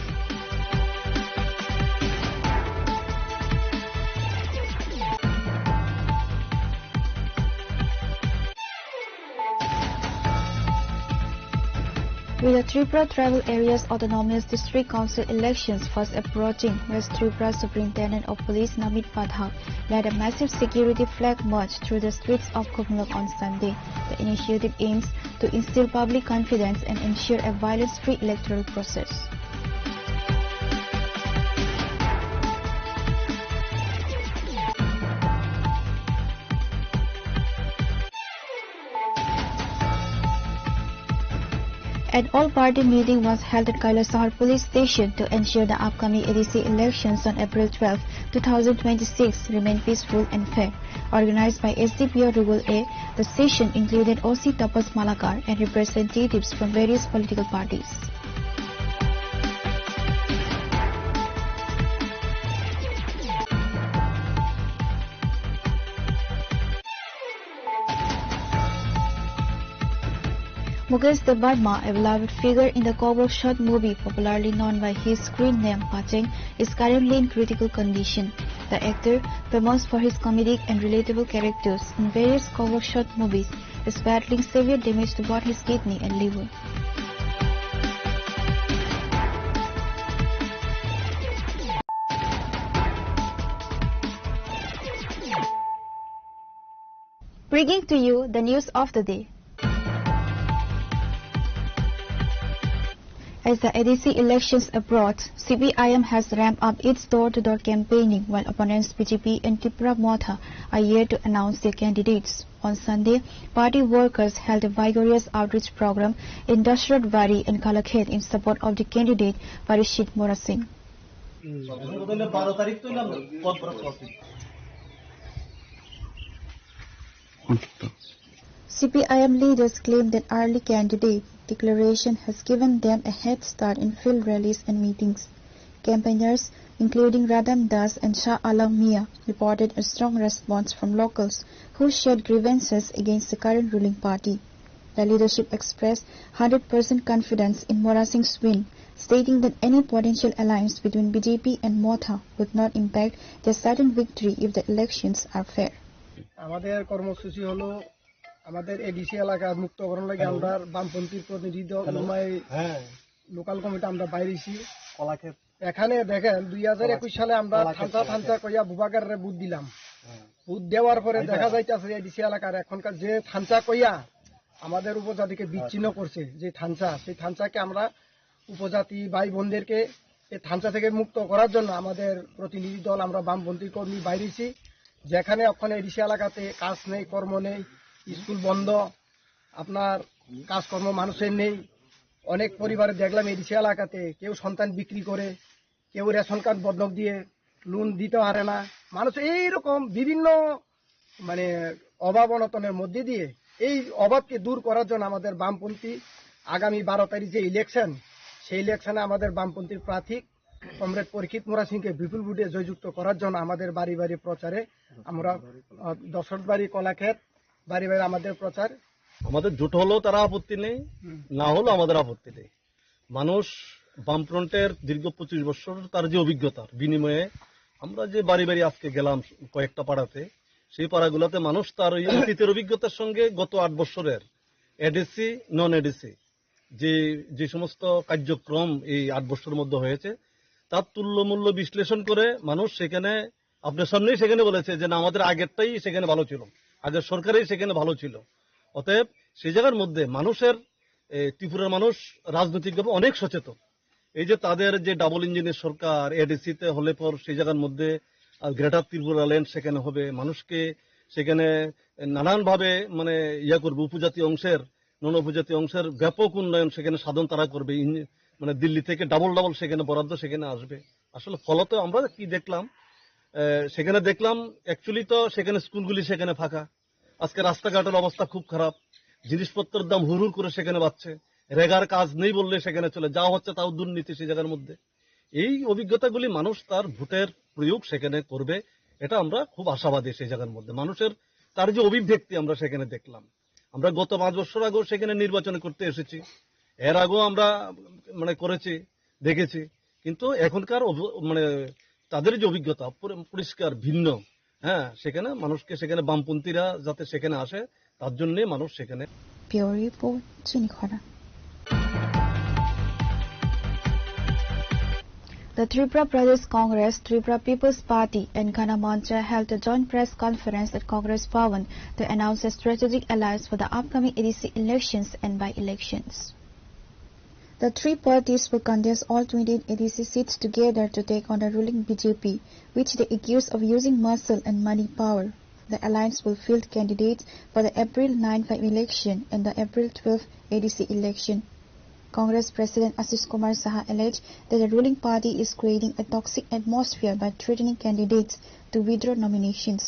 With the Tripura Tribal Areas Autonomous District Council elections fast approaching, West Tripura Superintendent of Police Namit Pathak led a massive security flag march through the streets of Khumulwng on Sunday. The initiative aims to instill public confidence and ensure a violence-free electoral process. An all-party meeting was held at Kailasahar Police Station to ensure the upcoming A D C elections on April twelfth, two thousand twenty-six remain peaceful and fair. Organized by S D P O Rugul A, the session included O C Tapas Malakar and representatives from various political parties. Mukesh Debbarma, a beloved figure in the Kokborok short movie, popularly known by his screen name Pacheng, is currently in critical condition. The actor, famous for his comedic and relatable characters in various Kokborok short movies, is battling severe damage to both his kidney and liver. Bringing to you the news of the day. As the A D C elections approach, C P I M has ramped up its door-to-door campaigning, while opponents B J P and Tipra Motha are yet to announce their candidates. On Sunday, party workers held a vigorous outreach program in Dashrath Bari and Kalakhet in support of the candidate Parishit Morasing. C P I M leaders claim that early candidate declaration has given them a head start in field rallies and meetings. Campaigners, including Radham Das and Shah Alam Mia, reported a strong response from locals who shared grievances against the current ruling party. The leadership expressed hundred percent confidence in Morasing's win, stating that any potential alliance between B J P and Motha would not impact their certain victory if the elections are fair. আমাদের কর্মসূচি হলো আমাদের এডিসি এলাকা মুক্তকরণ লাগে আমরা বামপন্থী প্রতিনিধি দল নুমাই লোকাল কমিটি আমরা বাইরেছি। এখানে দেখেন, দুই হাজার একুশ সালে আমরা থানচা থানচা কইয়া বুবাগাররে ভোট দিলাম। ভোট দেওয়ার পরে দেখা যাইতেছে এডিসি এলাকার এখনকার যে থানচা কইয়া আমাদের উপজাতিকে বিচ্ছিন্ন করছে, যে থানচা, সেই থানচাকে আমরা উপজাতি ভাই বোনদেরকে এই থানচা থেকে মুক্ত করার জন্য আমাদের প্রতিনিধি দল, আমরা বামপন্থী কর্মী বাইরেছি। যেখানে ওখানে এডিসি এলাকাতে কাজ নেই, কর্ম নেই, স্কুল বন্ধ, আপনার কাজকর্ম মানুষের নেই। অনেক পরিবারে দেখলাম এডিসি এলাকাতে কেউ সন্তান বিক্রি করে, কেউ রেশন কার্ড বন্ধক দিয়ে লোন দিতে পারে না। মানুষ এইরকম বিভিন্ন মানে অভাব অনটনের মধ্যে দিয়ে এই অভাবকে দূর করার জন্য আমাদের বামপন্থী আগামী বারো তারিখ যে ইলেকশন, সেই ইলেকশনে আমাদের বামপন্থীর প্রার্থী কমরেড পরীক্ষিত মুরা সিংকে বিপুল ভোটে জয়যুক্ত করার জন্য আমাদের বাড়ি বাড়ি প্রচারে আমরা, আহ, দশরথবাড়ি, কলাক্ষেত, বাড়ি বাড়ি আমাদের প্রচার। আমাদের জোট হলেও তারা আপত্তি নেই, হুম। না হলেও আমাদের আপত্তি নেই। মানুষ বামফ্রন্টের দীর্ঘ পঁচিশ বছর তার যে অভিজ্ঞতার বিনিময়ে আমরা যে বাড়ি বাড়ি আজকে গেলাম কয়েকটা পাড়াতে, সেই পাড়াগুলোতে মানুষ তার ওই অতীতের অভিজ্ঞতার সঙ্গে গত আট বছরের এডিসি, নন এডিসি যে, যে সমস্ত কার্যক্রম এই আট বছরের মধ্যে হয়েছে, তার তুল্যমূল্য বিশ্লেষণ করে মানুষ সেখানে আপনার সামনেই সেখানে বলেছে যে, "না, আমাদের আগেরটাই সেখানে ভালো ছিল, আগের সরকারেই সেখানে ভালো ছিল।" অতএব সেই জায়গার মধ্যে মানুষের, এ, ত্রিপুরার মানুষ রাজনৈতিকভাবে অনেক সচেতন। এই যে তাদের যে ডাবল ইঞ্জিনের সরকার, এডিসি তে হলে পর সেই জায়গার মধ্যে, আহ, গ্রেটার ত্রিপুরা ল্যান্ড সেখানে হবে, মানুষকে সেখানে নানানভাবে মানে ইয়া করবে, উপজাতি অংশের, নন উপজাতি অংশের ব্যাপক উন্নয়ন সেখানে সাধন তারা করবে। ইঞ্জি-, মানে দিল্লি থেকে ডাবল ডাবল সেখানে বরাদ্দ সেখানে আসবে। আসলে ফলত আমরা কি দেখলাম, আহ, সেখানে দেখলাম অ্যাকচুয়ালি তো সেখানে স্কুলগুলি সেখানে ফাঁকা, আজকে রাস্তাঘাটের অবস্থা খুব খারাপ, জিনিসপত্রের দাম হুড় হুড় করে সেখানে বাড়ছে, রেগার কাজ নেই বললে সেখানে চলে, যা হচ্ছে তাও দুর্নীতি সেই জায়গার মধ্যে। এই অভিজ্ঞতাগুলি মানুষ তার ভোটের প্রয়োগ সেখানে করবে, এটা আমরা খুব আশাবাদী। সেই জায়গার মধ্যে মানুষের তার যে অভিব্যক্তি আমরা সেখানে দেখলাম। আমরা গত পাঁচ বছর আগেও সেখানে নির্বাচন করতে এসেছি, এর আগেও আমরা মানে করেছি, দেখেছি, কিন্তু এখনকার অভ-, মানে তাদের যে অভিজ্ঞতা পুরো পরিষ্কার ভিন্ন। হ্যাঁ, সেখানে মানুষকে সেখানে বামপন্থীরা যাতে সেখানে আসে, তার জন্য মানুষ সেখানে। Bureau Report, Chini Khora. The Tripura Pradesh Congress, Tripura People's Party, and Gana Mancha held a joint press conference at Congress Bhavan to announce a strategic alliance for the upcoming A D C elections and by-elections. The three parties will contest all twenty-eight A D C seats together to take on the ruling B J P, which they accuse of using muscle and money power. The alliance will field candidates for the April nine five election and the April twelve A D C election. Congress President Ashish Kumar Saha alleged that the ruling party is creating a toxic atmosphere by threatening candidates to withdraw nominations.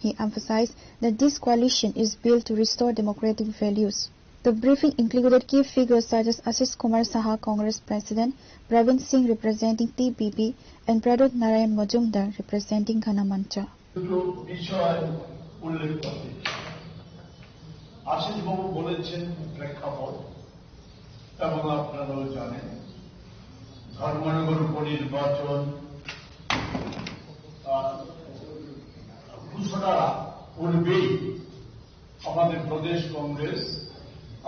He emphasized that this coalition is built to restore democratic values. The briefing included key figures such as Ashish Kumar Saha, Congress President, Pravin Singh, representing T P P, and Pradyot Narayan Majumdar, representing Gana Mancha. দুটো বিষয় উল্লেখ করতে চাই। আশিস বাবু বলেছেন প্রেক্ষাপট, এবং আপনারাও জানেন, ধর্মনগর উপনির্বাচন, আহ, ঘোষণার পূর্বেই আমাদের প্রদেশ কংগ্রেস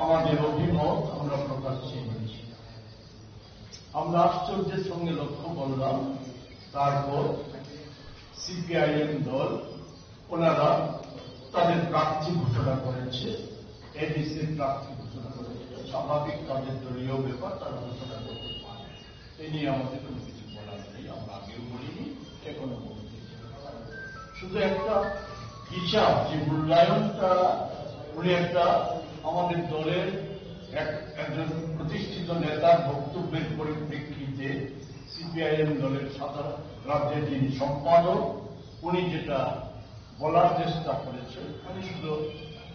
আমাদের অভিমত আমরা প্রকাশ করেছি। আমরা আশ্চর্যের সঙ্গে লক্ষ্য করলাম, তারপর সিপিআইএম দল ওনারা তাদের প্রার্থী ঘোষণা করেছে, এডিসির প্রার্থী ঘোষণা করেছে। স্বাভাবিক, তাদের দলীয় ব্যাপার, তারা ঘোষণা করতে পারে। এ নিয়ে আমাদের কোনো কিছু বলার নেই, আমরা আগেও বলিনি, এখনো বলতে চাই। শুধু একটা হিসাব, যে মূল্যায়নটা উনি একটা আমাদের দলের এক, একজন প্রতিষ্ঠিত নেতার বক্তব্যের পরিপ্রেক্ষিতে সিপিআইএম দলের সাধারণ রাজ্যের যিনি সম্পাদক, উনি যেটা বলার চেষ্টা করেছেন, আমি শুধু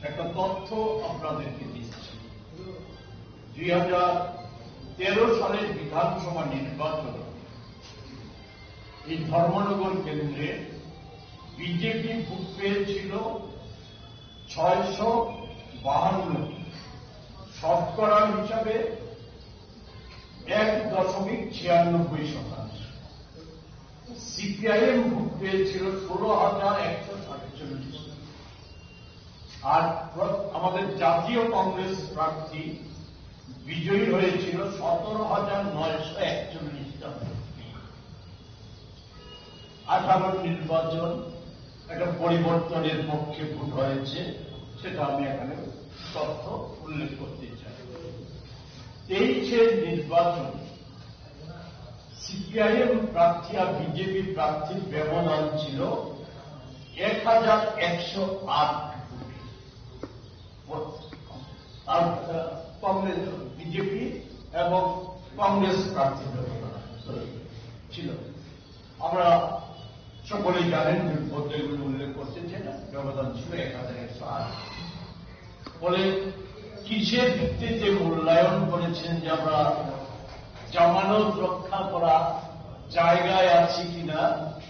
একটা তথ্য আপনাদেরকে দিচ্ছি। দুই হাজার তেরো সালের বিধানসভা নির্বাচনে এই ধর্মনগর কেন্দ্রে বিজেপি ভোট পেয়েছিল ছয়শো বাহান্ন, শতকরা হিসাবে এক দশমিক ছিয়ানব্বই শতাংশ। সিপিআইএম ভোট পেয়েছিল ষোলো হাজার একশো সাতচল্লিশ। আর প্র-, আমাদের জাতীয় কংগ্রেস প্রার্থী বিজয়ী হয়েছিল সতেরো হাজার নয়শো একচল্লিশটা ভোট। আঠারো নির্বাচন একটা পরিবর্তনের পক্ষে ভোট হয়েছে, সেটা আমি এখানে তথ্য উল্লেখ করতে চাই। তেইশের নির্বাচন সিপিআইএম প্রার্থী আর বিজেপি প্রার্থীর ব্যবধান ছিল এক হাজার একশো আট ভোট। আর, আহ, কংগ্রেস, বিজেপি এবং কংগ্রেস প্রার্থীর ব্যবধান ছিল। আমরা সকলেই জানেন, যে ভোটগুলো উল্লেখ করছেন, সেটা ব্যবধান ছিল এক হাজার একশো আট। ফলে কিসের ভিত্তিতে মূল্যায়ন করেছেন যে আমরা জামানত রক্ষা করা জায়গায় আছি কিনা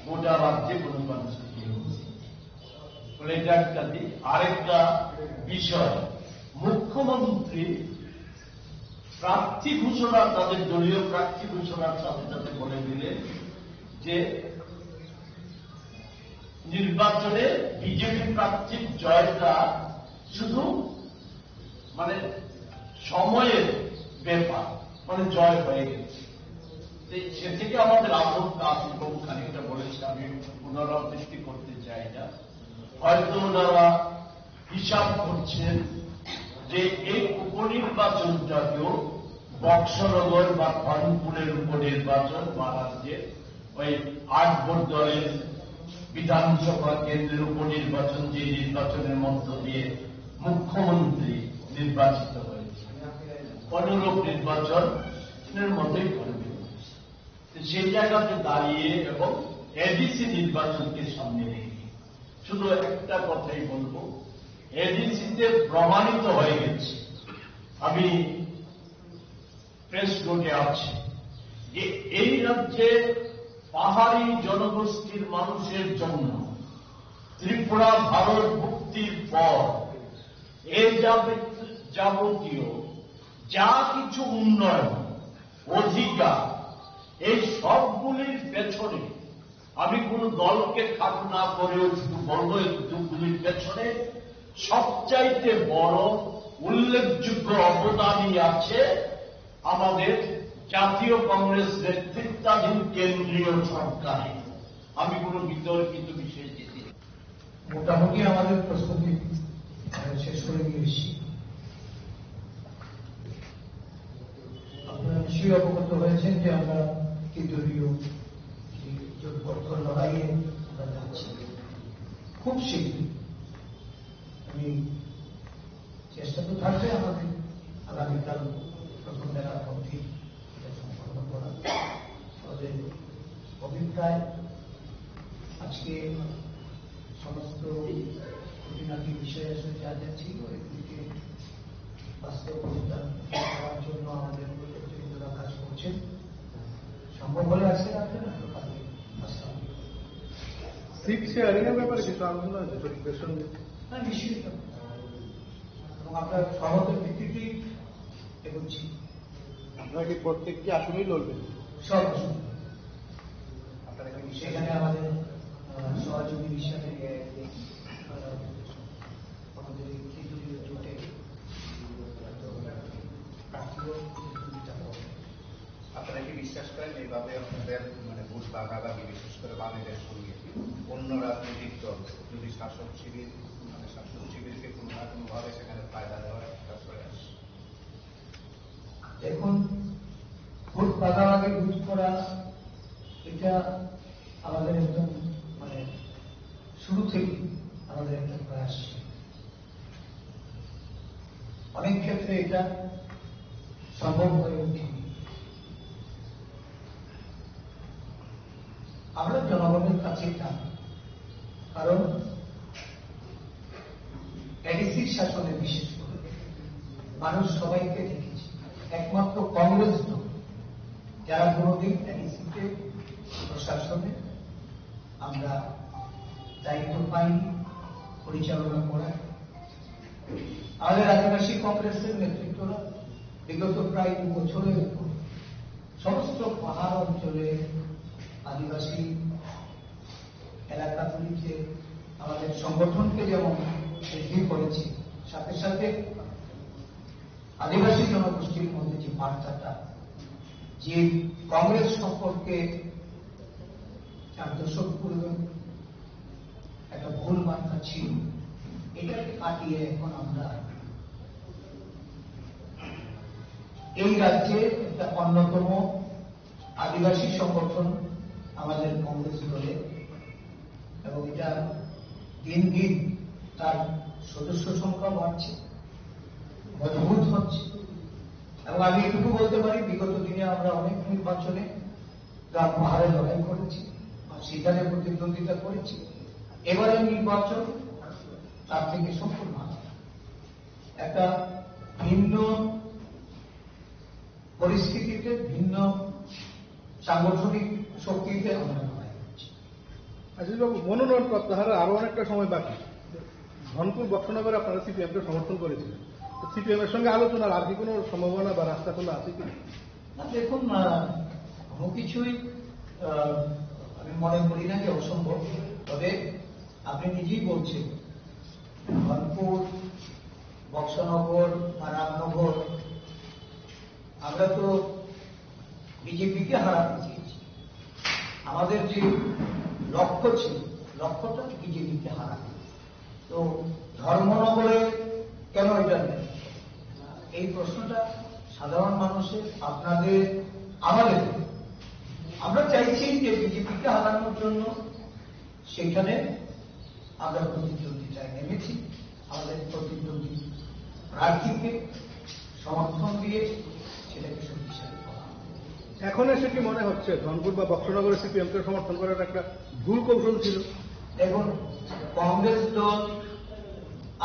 গোটা রাজ্যে কোনো মানুষকে দিয়ে বলছি। বলে, এটা একটা দিক। আরেকটা বিষয়, মুখ্যমন্ত্রী প্রার্থী ঘোষণা, তাদের দলীয় প্রার্থী ঘোষণার সাথে সাথে বলে দিলেন যে নির্বাচনে বিজেপি প্রার্থীর জয়টা শুধু মানে সময়ের ব্যাপার, মানে জয় হয়ে গেছে। তো সে থেকে আমাদের আশঙ্কা আছে, এবং খানিকটা বলেছি, আমি পুনরাবৃত্তি করতে চাই না। হয়তো ওনারা হিসাব করছেন যে এই উপনির্বাচনটাকেও বক্সনগর বা ধনপুরের উপনির্বাচন বা রাজ্যের ওই আট ভোট দলের বিধানসভা কেন্দ্রের উপনির্বাচন, যে নির্বাচনের মধ্য দিয়ে মুখ্যমন্ত্রী নির্বাচিত হয়েছে, অনুরূপ নির্বাচনের মতোই করবে। তো সেই জায়গাতে দাঁড়িয়ে এবং এডিসি নির্বাচনকে সামনে রেখে শুধু একটা কথাই বলবো, এডিসিতে প্রমাণিত হয়ে গেছে, আমি প্রেস নোটে আছে যে এই রাজ্যে পাহাড়ি জনগোষ্ঠীর মানুষের জন্য ত্রিপুরা ভারত মুক্তির পর এ যাবত-, যাবতীয় যা কিছু উন্নয়ন, অধিকার, এই সবগুলির পেছনে আমি কোনো দলকে খাটো না করেও শুধু বলবো, এই দুগুলির পেছনে সবচাইতে বড় উল্লেখযোগ্য অবদানই আছে আমাদের জাতীয় কংগ্রেস নেতৃত্বাধীন কেন্দ্রীয় সরকারে। আমি কোনো বিতর্কিত বিষয়ে যেতে চাই না। মোটামুটি আমাদের প্রস্তুতি, আহ, শেষ করে নিয়ে এসেছি। আপনারা নিশ্চয়ই অবগত হয়েছেন যে আমরা কেন্দ্রীয় যে জোটবদ্ধ লড়াইয়ে আমরা যাচ্ছি। খুব শীঘ্রই আমি চেষ্টা তো থাকবে আমাদের আগামীকাল প্রথম দেখার মধ্যেই এটা সম্পন্ন করা। আমাদের অভিপ্রায় আজকে সমস্ত খুঁটিনাটি বিষয় আসলে যা যা ছিল এগুলিকে বাস্তব রূপদান করার জন্য আমাদের প্রত্যেকজনরা কাজ করছেন। সম্ভব হলে আজকে রাখবেন, আমরা কালকে আসলাম। সিট শেয়ারিং এর ব্যাপারে কিছু আলোচনা হয়েছে শরিকদের সঙ্গে? হ্যাঁ, নিশ্চয়ই তো। এবং আমরা সহমতের ভিত্তিতেই এগোচ্ছি। আপনারা কি প্রত্যেকটি আসনেই লড়বেন? সব আসন। আপনারা কি সেখানে আমাদের, আহ, সহযোগী হিসাবে, আহ, আমাদের এই কেন্দ্রীয় জোটে প্রার্থীও প্রতিদ্বন্দ্বিতা করবেন। আপনারা কি বিশ্বাস করেন এইভাবে আপনাদের মানে ভোট ভাগাভাগি, বিশেষ করে বামেদের সঙ্গে অন্য রাজনৈতিক দল যদি শাসক শিবির, মানে শাসক শিবিরকে কোনো না কোনোভাবে সেখানে ফায়দা দেওয়ার একটা প্রয়াস? এখন ভোট ভাগাভাগি রোধ করা এটা আমাদের একদম মানে শুরু থেকে আমাদের একটা প্রয়াস ছিল। অনেক ক্ষেত্রে এটা সম্ভব হয়ে ওঠেনি। আমরা জনগণের কাছে এটা, কারণ এডিসির শাসনে বিশেষ করে মানুষ সবাইকে দেখেছি, একমাত্র কংগ্রেস দল যারা কোনোদিন এডিসিতে প্রশাসনে আমরা দায়িত্ব পাইনি পরিচালনা করার। আমাদের আদিবাসী কংগ্রেসের নেতৃত্বরা বিগত প্রায় দু বছরের উপর সমস্ত পাহাড় অঞ্চলে আদিবাসী এলাকাগুলিতে আমাদের সংগঠনকে যেমন বৃদ্ধি করেছি, সাথে সাথে আদিবাসী জনগোষ্ঠীর মধ্যে যে বার্তাটা, যে কংগ্রেস সম্পর্কে চার দশক পূর্বে একটা ভুল বার্তা ছিল, এটাকে কাটিয়ে এখন আমরা এই রাজ্যে একটা অন্যতম আদিবাসী সংগঠন আমাদের কংগ্রেস দলে, এবং এটা দিন দিন তার সদস্য সংখ্যা বাড়ছে, মজবুত হচ্ছে। এবং আমি এটুকু বলতে পারি, বিগত দিনে আমরা অনেক নির্বাচনে গ্রাম পাহাড়ে লড়াই করেছি, আর সেখানে প্রতিদ্বন্দ্বিতা করেছি। এবারে নির্বাচন তার থেকে সম্পূর্ণ আলাদা। একটা ভিন্ন পরিস্থিতিতে, ভিন্ন সাংগঠনিক শক্তিতে আমরা লড়াই করছি। আশিস বাবু, মনোনয়ন প্রত্যাহারের আরো অনেকটা সময় বাকি। ধনপুর বক্সনগরে আপনারা সিপিএম কে সমর্থন করেছিলেন, তো সিপিএম এর সঙ্গে আলোচনার আর কি কোনো সম্ভাবনা বা রাস্তা খোলা আছে কি? না, দেখুন, আহ, কোনো কিছুই, আহ, আমি মনে করি না যে অসম্ভব। তবে আপনি নিজেই বলছেন, ধনপুর, বক্সনগর, রামনগর, আমরা তো বিজেপিকে হারাতে চেয়েছি। আমাদের যে লক্ষ্য ছিল, লক্ষ্যটা বিজেপিকে হারানো। তো ধর্মনগরে কেন এটা নেই? এই প্রশ্নটা সাধারণ মানুষের, আপনাদের, আমাদের। আমরা চাইছি যে বিজেপিকে হারানোর জন্য সেখানে আমরা প্রতিদ্বন্দ্বিতায় নেমেছি। আমাদের প্রতিদ্বন্দ্বী প্রার্থীকে সমর্থন দিয়ে সেটাকে শক্তিশালী করা। এখন এসে কি মনে হচ্ছে ধনপুর বা বক্সনগরে সিপিএম কে সমর্থন করার একটা ভুল কৌশল ছিল? দেখুন, কংগ্রেস দল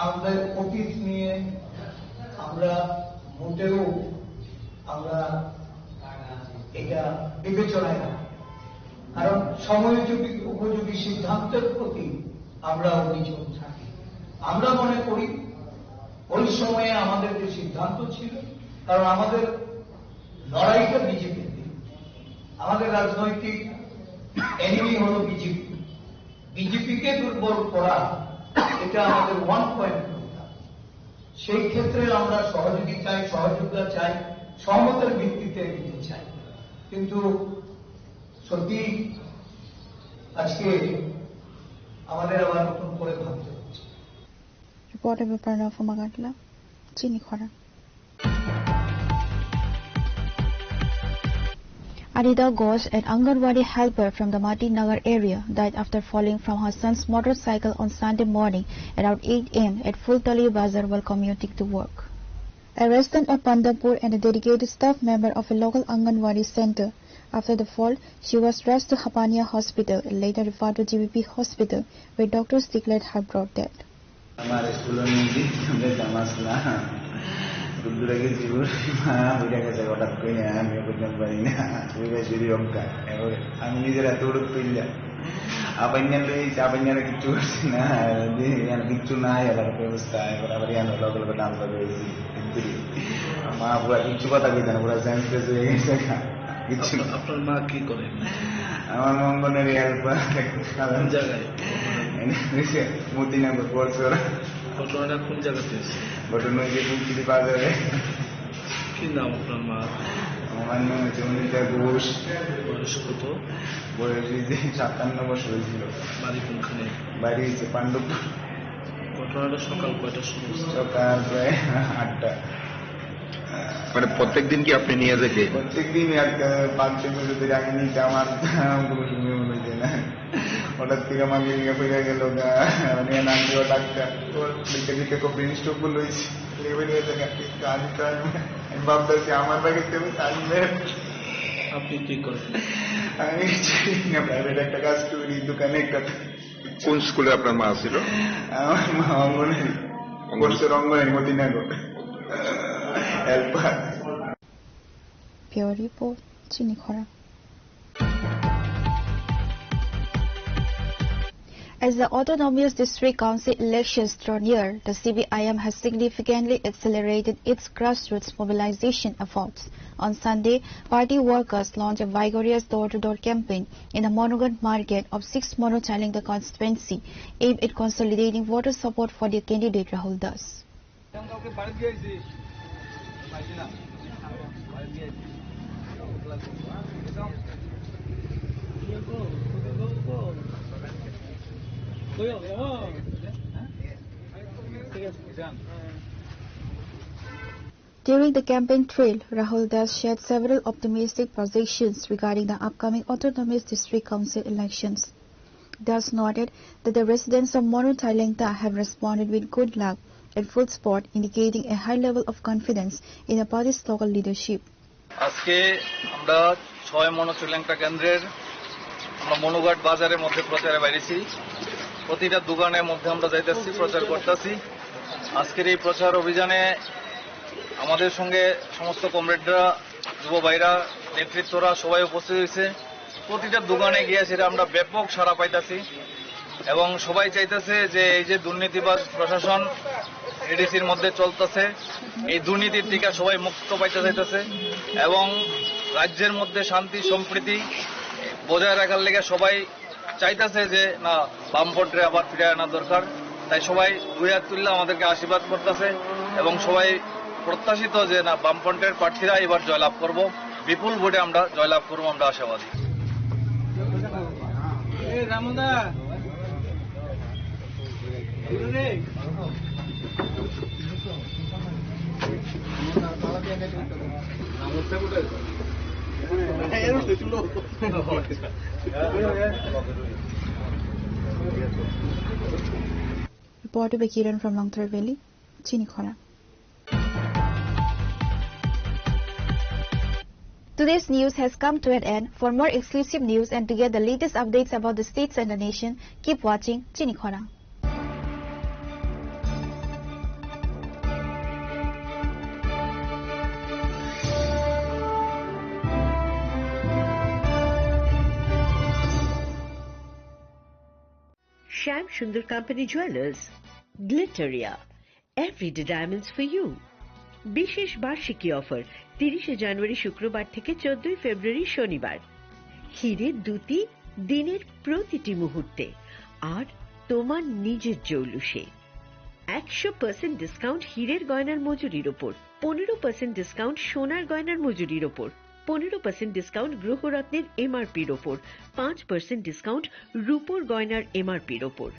আমাদের অতীত নিয়ে আমরা মোটেও আমরা এটা বিবেচনায় রাখি, কারণ সময়োপযোগী, উপযোগী সিদ্ধান্তের প্রতি আমরা অবিচল থাকি। আমরা মনে করি ওই সময়ে আমাদের যে সিদ্ধান্ত ছিল, কারণ আমাদের লড়াইটা বিজেপির, আমাদের রাজনৈতিক এনিমি হলো বিজেপি। বিজেপিকে দুর্বল করা, এটা আমাদের ওয়ান পয়েন্ট। সেই ক্ষেত্রে আমরা সহযোগী চাই, সহযোগিতা চাই, সহমতের ভিত্তিতে এগোতে চাই। কিন্তু সত্যি আজকে আমাদের আবার নতুন করে ভাবতে হচ্ছে। Reporter Biparna Phumagatla, Chini Khorang. Anita Ghosh, an Anganwadi helper from the Mati Nagar area, died after falling from her son's motorcycle on Sunday morning around eight a m at Fultali Bazar while commuting to work. A resident of Pandapur and a dedicated staff member of a local Anganwadi center. After the fall, she was rushed to Hapania Hospital and later referred to G B P Hospital, where doctors declared her brought death. আমার স্কুলের মধ্যে আমরা জামাস না। দূরে গেছি, মা বুঝা গেছে হঠাৎ করে, আমিও বুঝতে পারি না। ওই যে যদি অঙ্কা, এবার আমি নিজের এত বড় তুললাম। আপাইন্যার লই, আপাইন্যারে কিচ্ছু করছি না। যে ইয়ার কিচ্ছু নাই, এলাকার ব্যবস্থা, এবার আবার ইয়ার লগে লগে ডান্স হবে, এই যে, এই যে। মা পুরা কিচ্ছু কথা কইতে না, পুরা সেন্সলেস হয়ে গেছে। কিচ্ছু না। আপনার, আপনার মা কি করেন? আমার মা অঙ্গনের হেল্পার। কোন জায়গায়? এনে হয়েছে মতিনগর, পরচুরা। ঘটনাটা কোন জায়গাতে হয়েছে? ঘটনা হয়েছে ফুলতলি বাজারে। কি নাম আপনার মা? আমার নাম হচ্ছে অনিতা ঘোষ। বয়স কত? বয়স এই যে সাতান্ন বছর হয়েছিল। বাড়ি কোনখানে? বাড়ি হচ্ছে পাণ্ডবপুর। ঘটনাটা সকাল কয়টার সময় হয়েছে? সকাল প্রায় আটটা। মানে প্রত্যেক দিন কি আপনি নিয়ে যেতে? প্রত্যেক দিন এক, আহ, পাঁচ ছয় বছর ধরে আমি নিতে আমার কোনো সময় মনে হচ্ছে না। হঠাৎ করে আমার নিয়ে ফিরে গেল গা, মানে নাম ছিল ডাক্তার। তোর লিখে লিখে খুব ব্রেন স্ট্রোক গুলো হয়েছে। লেভেল হয়ে থাকে। আমি তো, আমি, আমি ভাবতেছি আমার বাড়িতে আমি কাজ নেই। আপনি কি করেন? আমি হচ্ছে প্রাইভেট একটা কাজ করি, দোকানে একটা। কোন স্কুলে আপনার মা ছিল? আমার মা অঙ্গনারী। অঙ্গনারী। পড়ছে অঙ্গনারী, Motinagar. Helper. Bureau Report, Chini Khorang. As the Autonomous District Council elections draw near, the C P I M has significantly accelerated its grassroots mobilization efforts. On Sunday, party workers launched a vigorous door-to-door campaign in the Monoghat market of six Mono Chailengta constituency, aimed at consolidating voter support for their candidate Rahul Das. During the campaign trail, Rahul Das shared several optimistic projections regarding the upcoming Autonomous District Council elections. Das noted that the residents of Mono Chailengta have responded with good luck and full support, indicating a high level of confidence in the party's local leadership. আজকে আমরা ছয় মনো চুলেংটা কেন্দ্রের আমরা মনুঘাট বাজারের মধ্যে প্রচারে বাইরেছি। প্রতিটা দোকানের মধ্যে আমরা যাইতেছি, প্রচার করতেছি। আজকের এই প্রচার অভিযানে আমাদের সঙ্গে সমস্ত কমরেডরা, যুব ভাইরা, নেতৃত্বরা সবাই উপস্থিত হয়েছে। প্রতিটা দোকানে গিয়ে সেটা আমরা ব্যাপক সাড়া পাইতাছি এবং সবাই চাইতেছে যে এই যে দুর্নীতিবাজ প্রশাসন এডিসির মধ্যে চলতেছে, এই দুর্নীতির থেকে সবাই মুক্ত পাইতে চাইতেছে এবং রাজ্যের মধ্যে শান্তি সম্প্রীতি বজায় রাখার লেগে সবাই চাইতেছে যে না, বামফ্রন্টে আবার ফিরে আনা দরকার। তাই সবাই দুই হাত তুললে আমাদেরকে আশীর্বাদ করতেছে এবং সবাই প্রত্যাশিত যে না, বামফ্রন্টের প্রার্থীরা এবার জয়লাভ করব, বিপুল ভোটে আমরা জয়লাভ করব, আমরা আশাবাদী। Reporter Bekiran from Longthar Valley, Chinikhora. Today's news has come to an end. For more exclusive news and to get the latest updates about the states and the nation, keep watching Chinikhora. Shyam Sundar Company Jewelers, Glitteria, everyday diamonds for you. বিশেষ বার্ষিকী অফার, তিরিশে জানুয়ারি শুক্রবার থেকে চোদ্দই ফেব্রুয়ারি শনিবার। হীরে দ্যুতি, দিনের প্রতিটি মুহূর্তে, আর তোমার নিজের জৌলুসে। একশো পার্সেন্ট ডিসকাউন্ট হীরের গয়নার মজুরির ওপর, পনেরো পার্সেন্ট ডিসকাউন্ট সোনার গয়নার মজুরির ওপর, পনেরো পার্সেন্ট ডিসকাউন্ট গ্রহরত্নের এমআরপির ওপর, পাঁচ পার্সেন্ট ডিসকাউন্ট রূপোর গয়নার এমআরপির ওপর।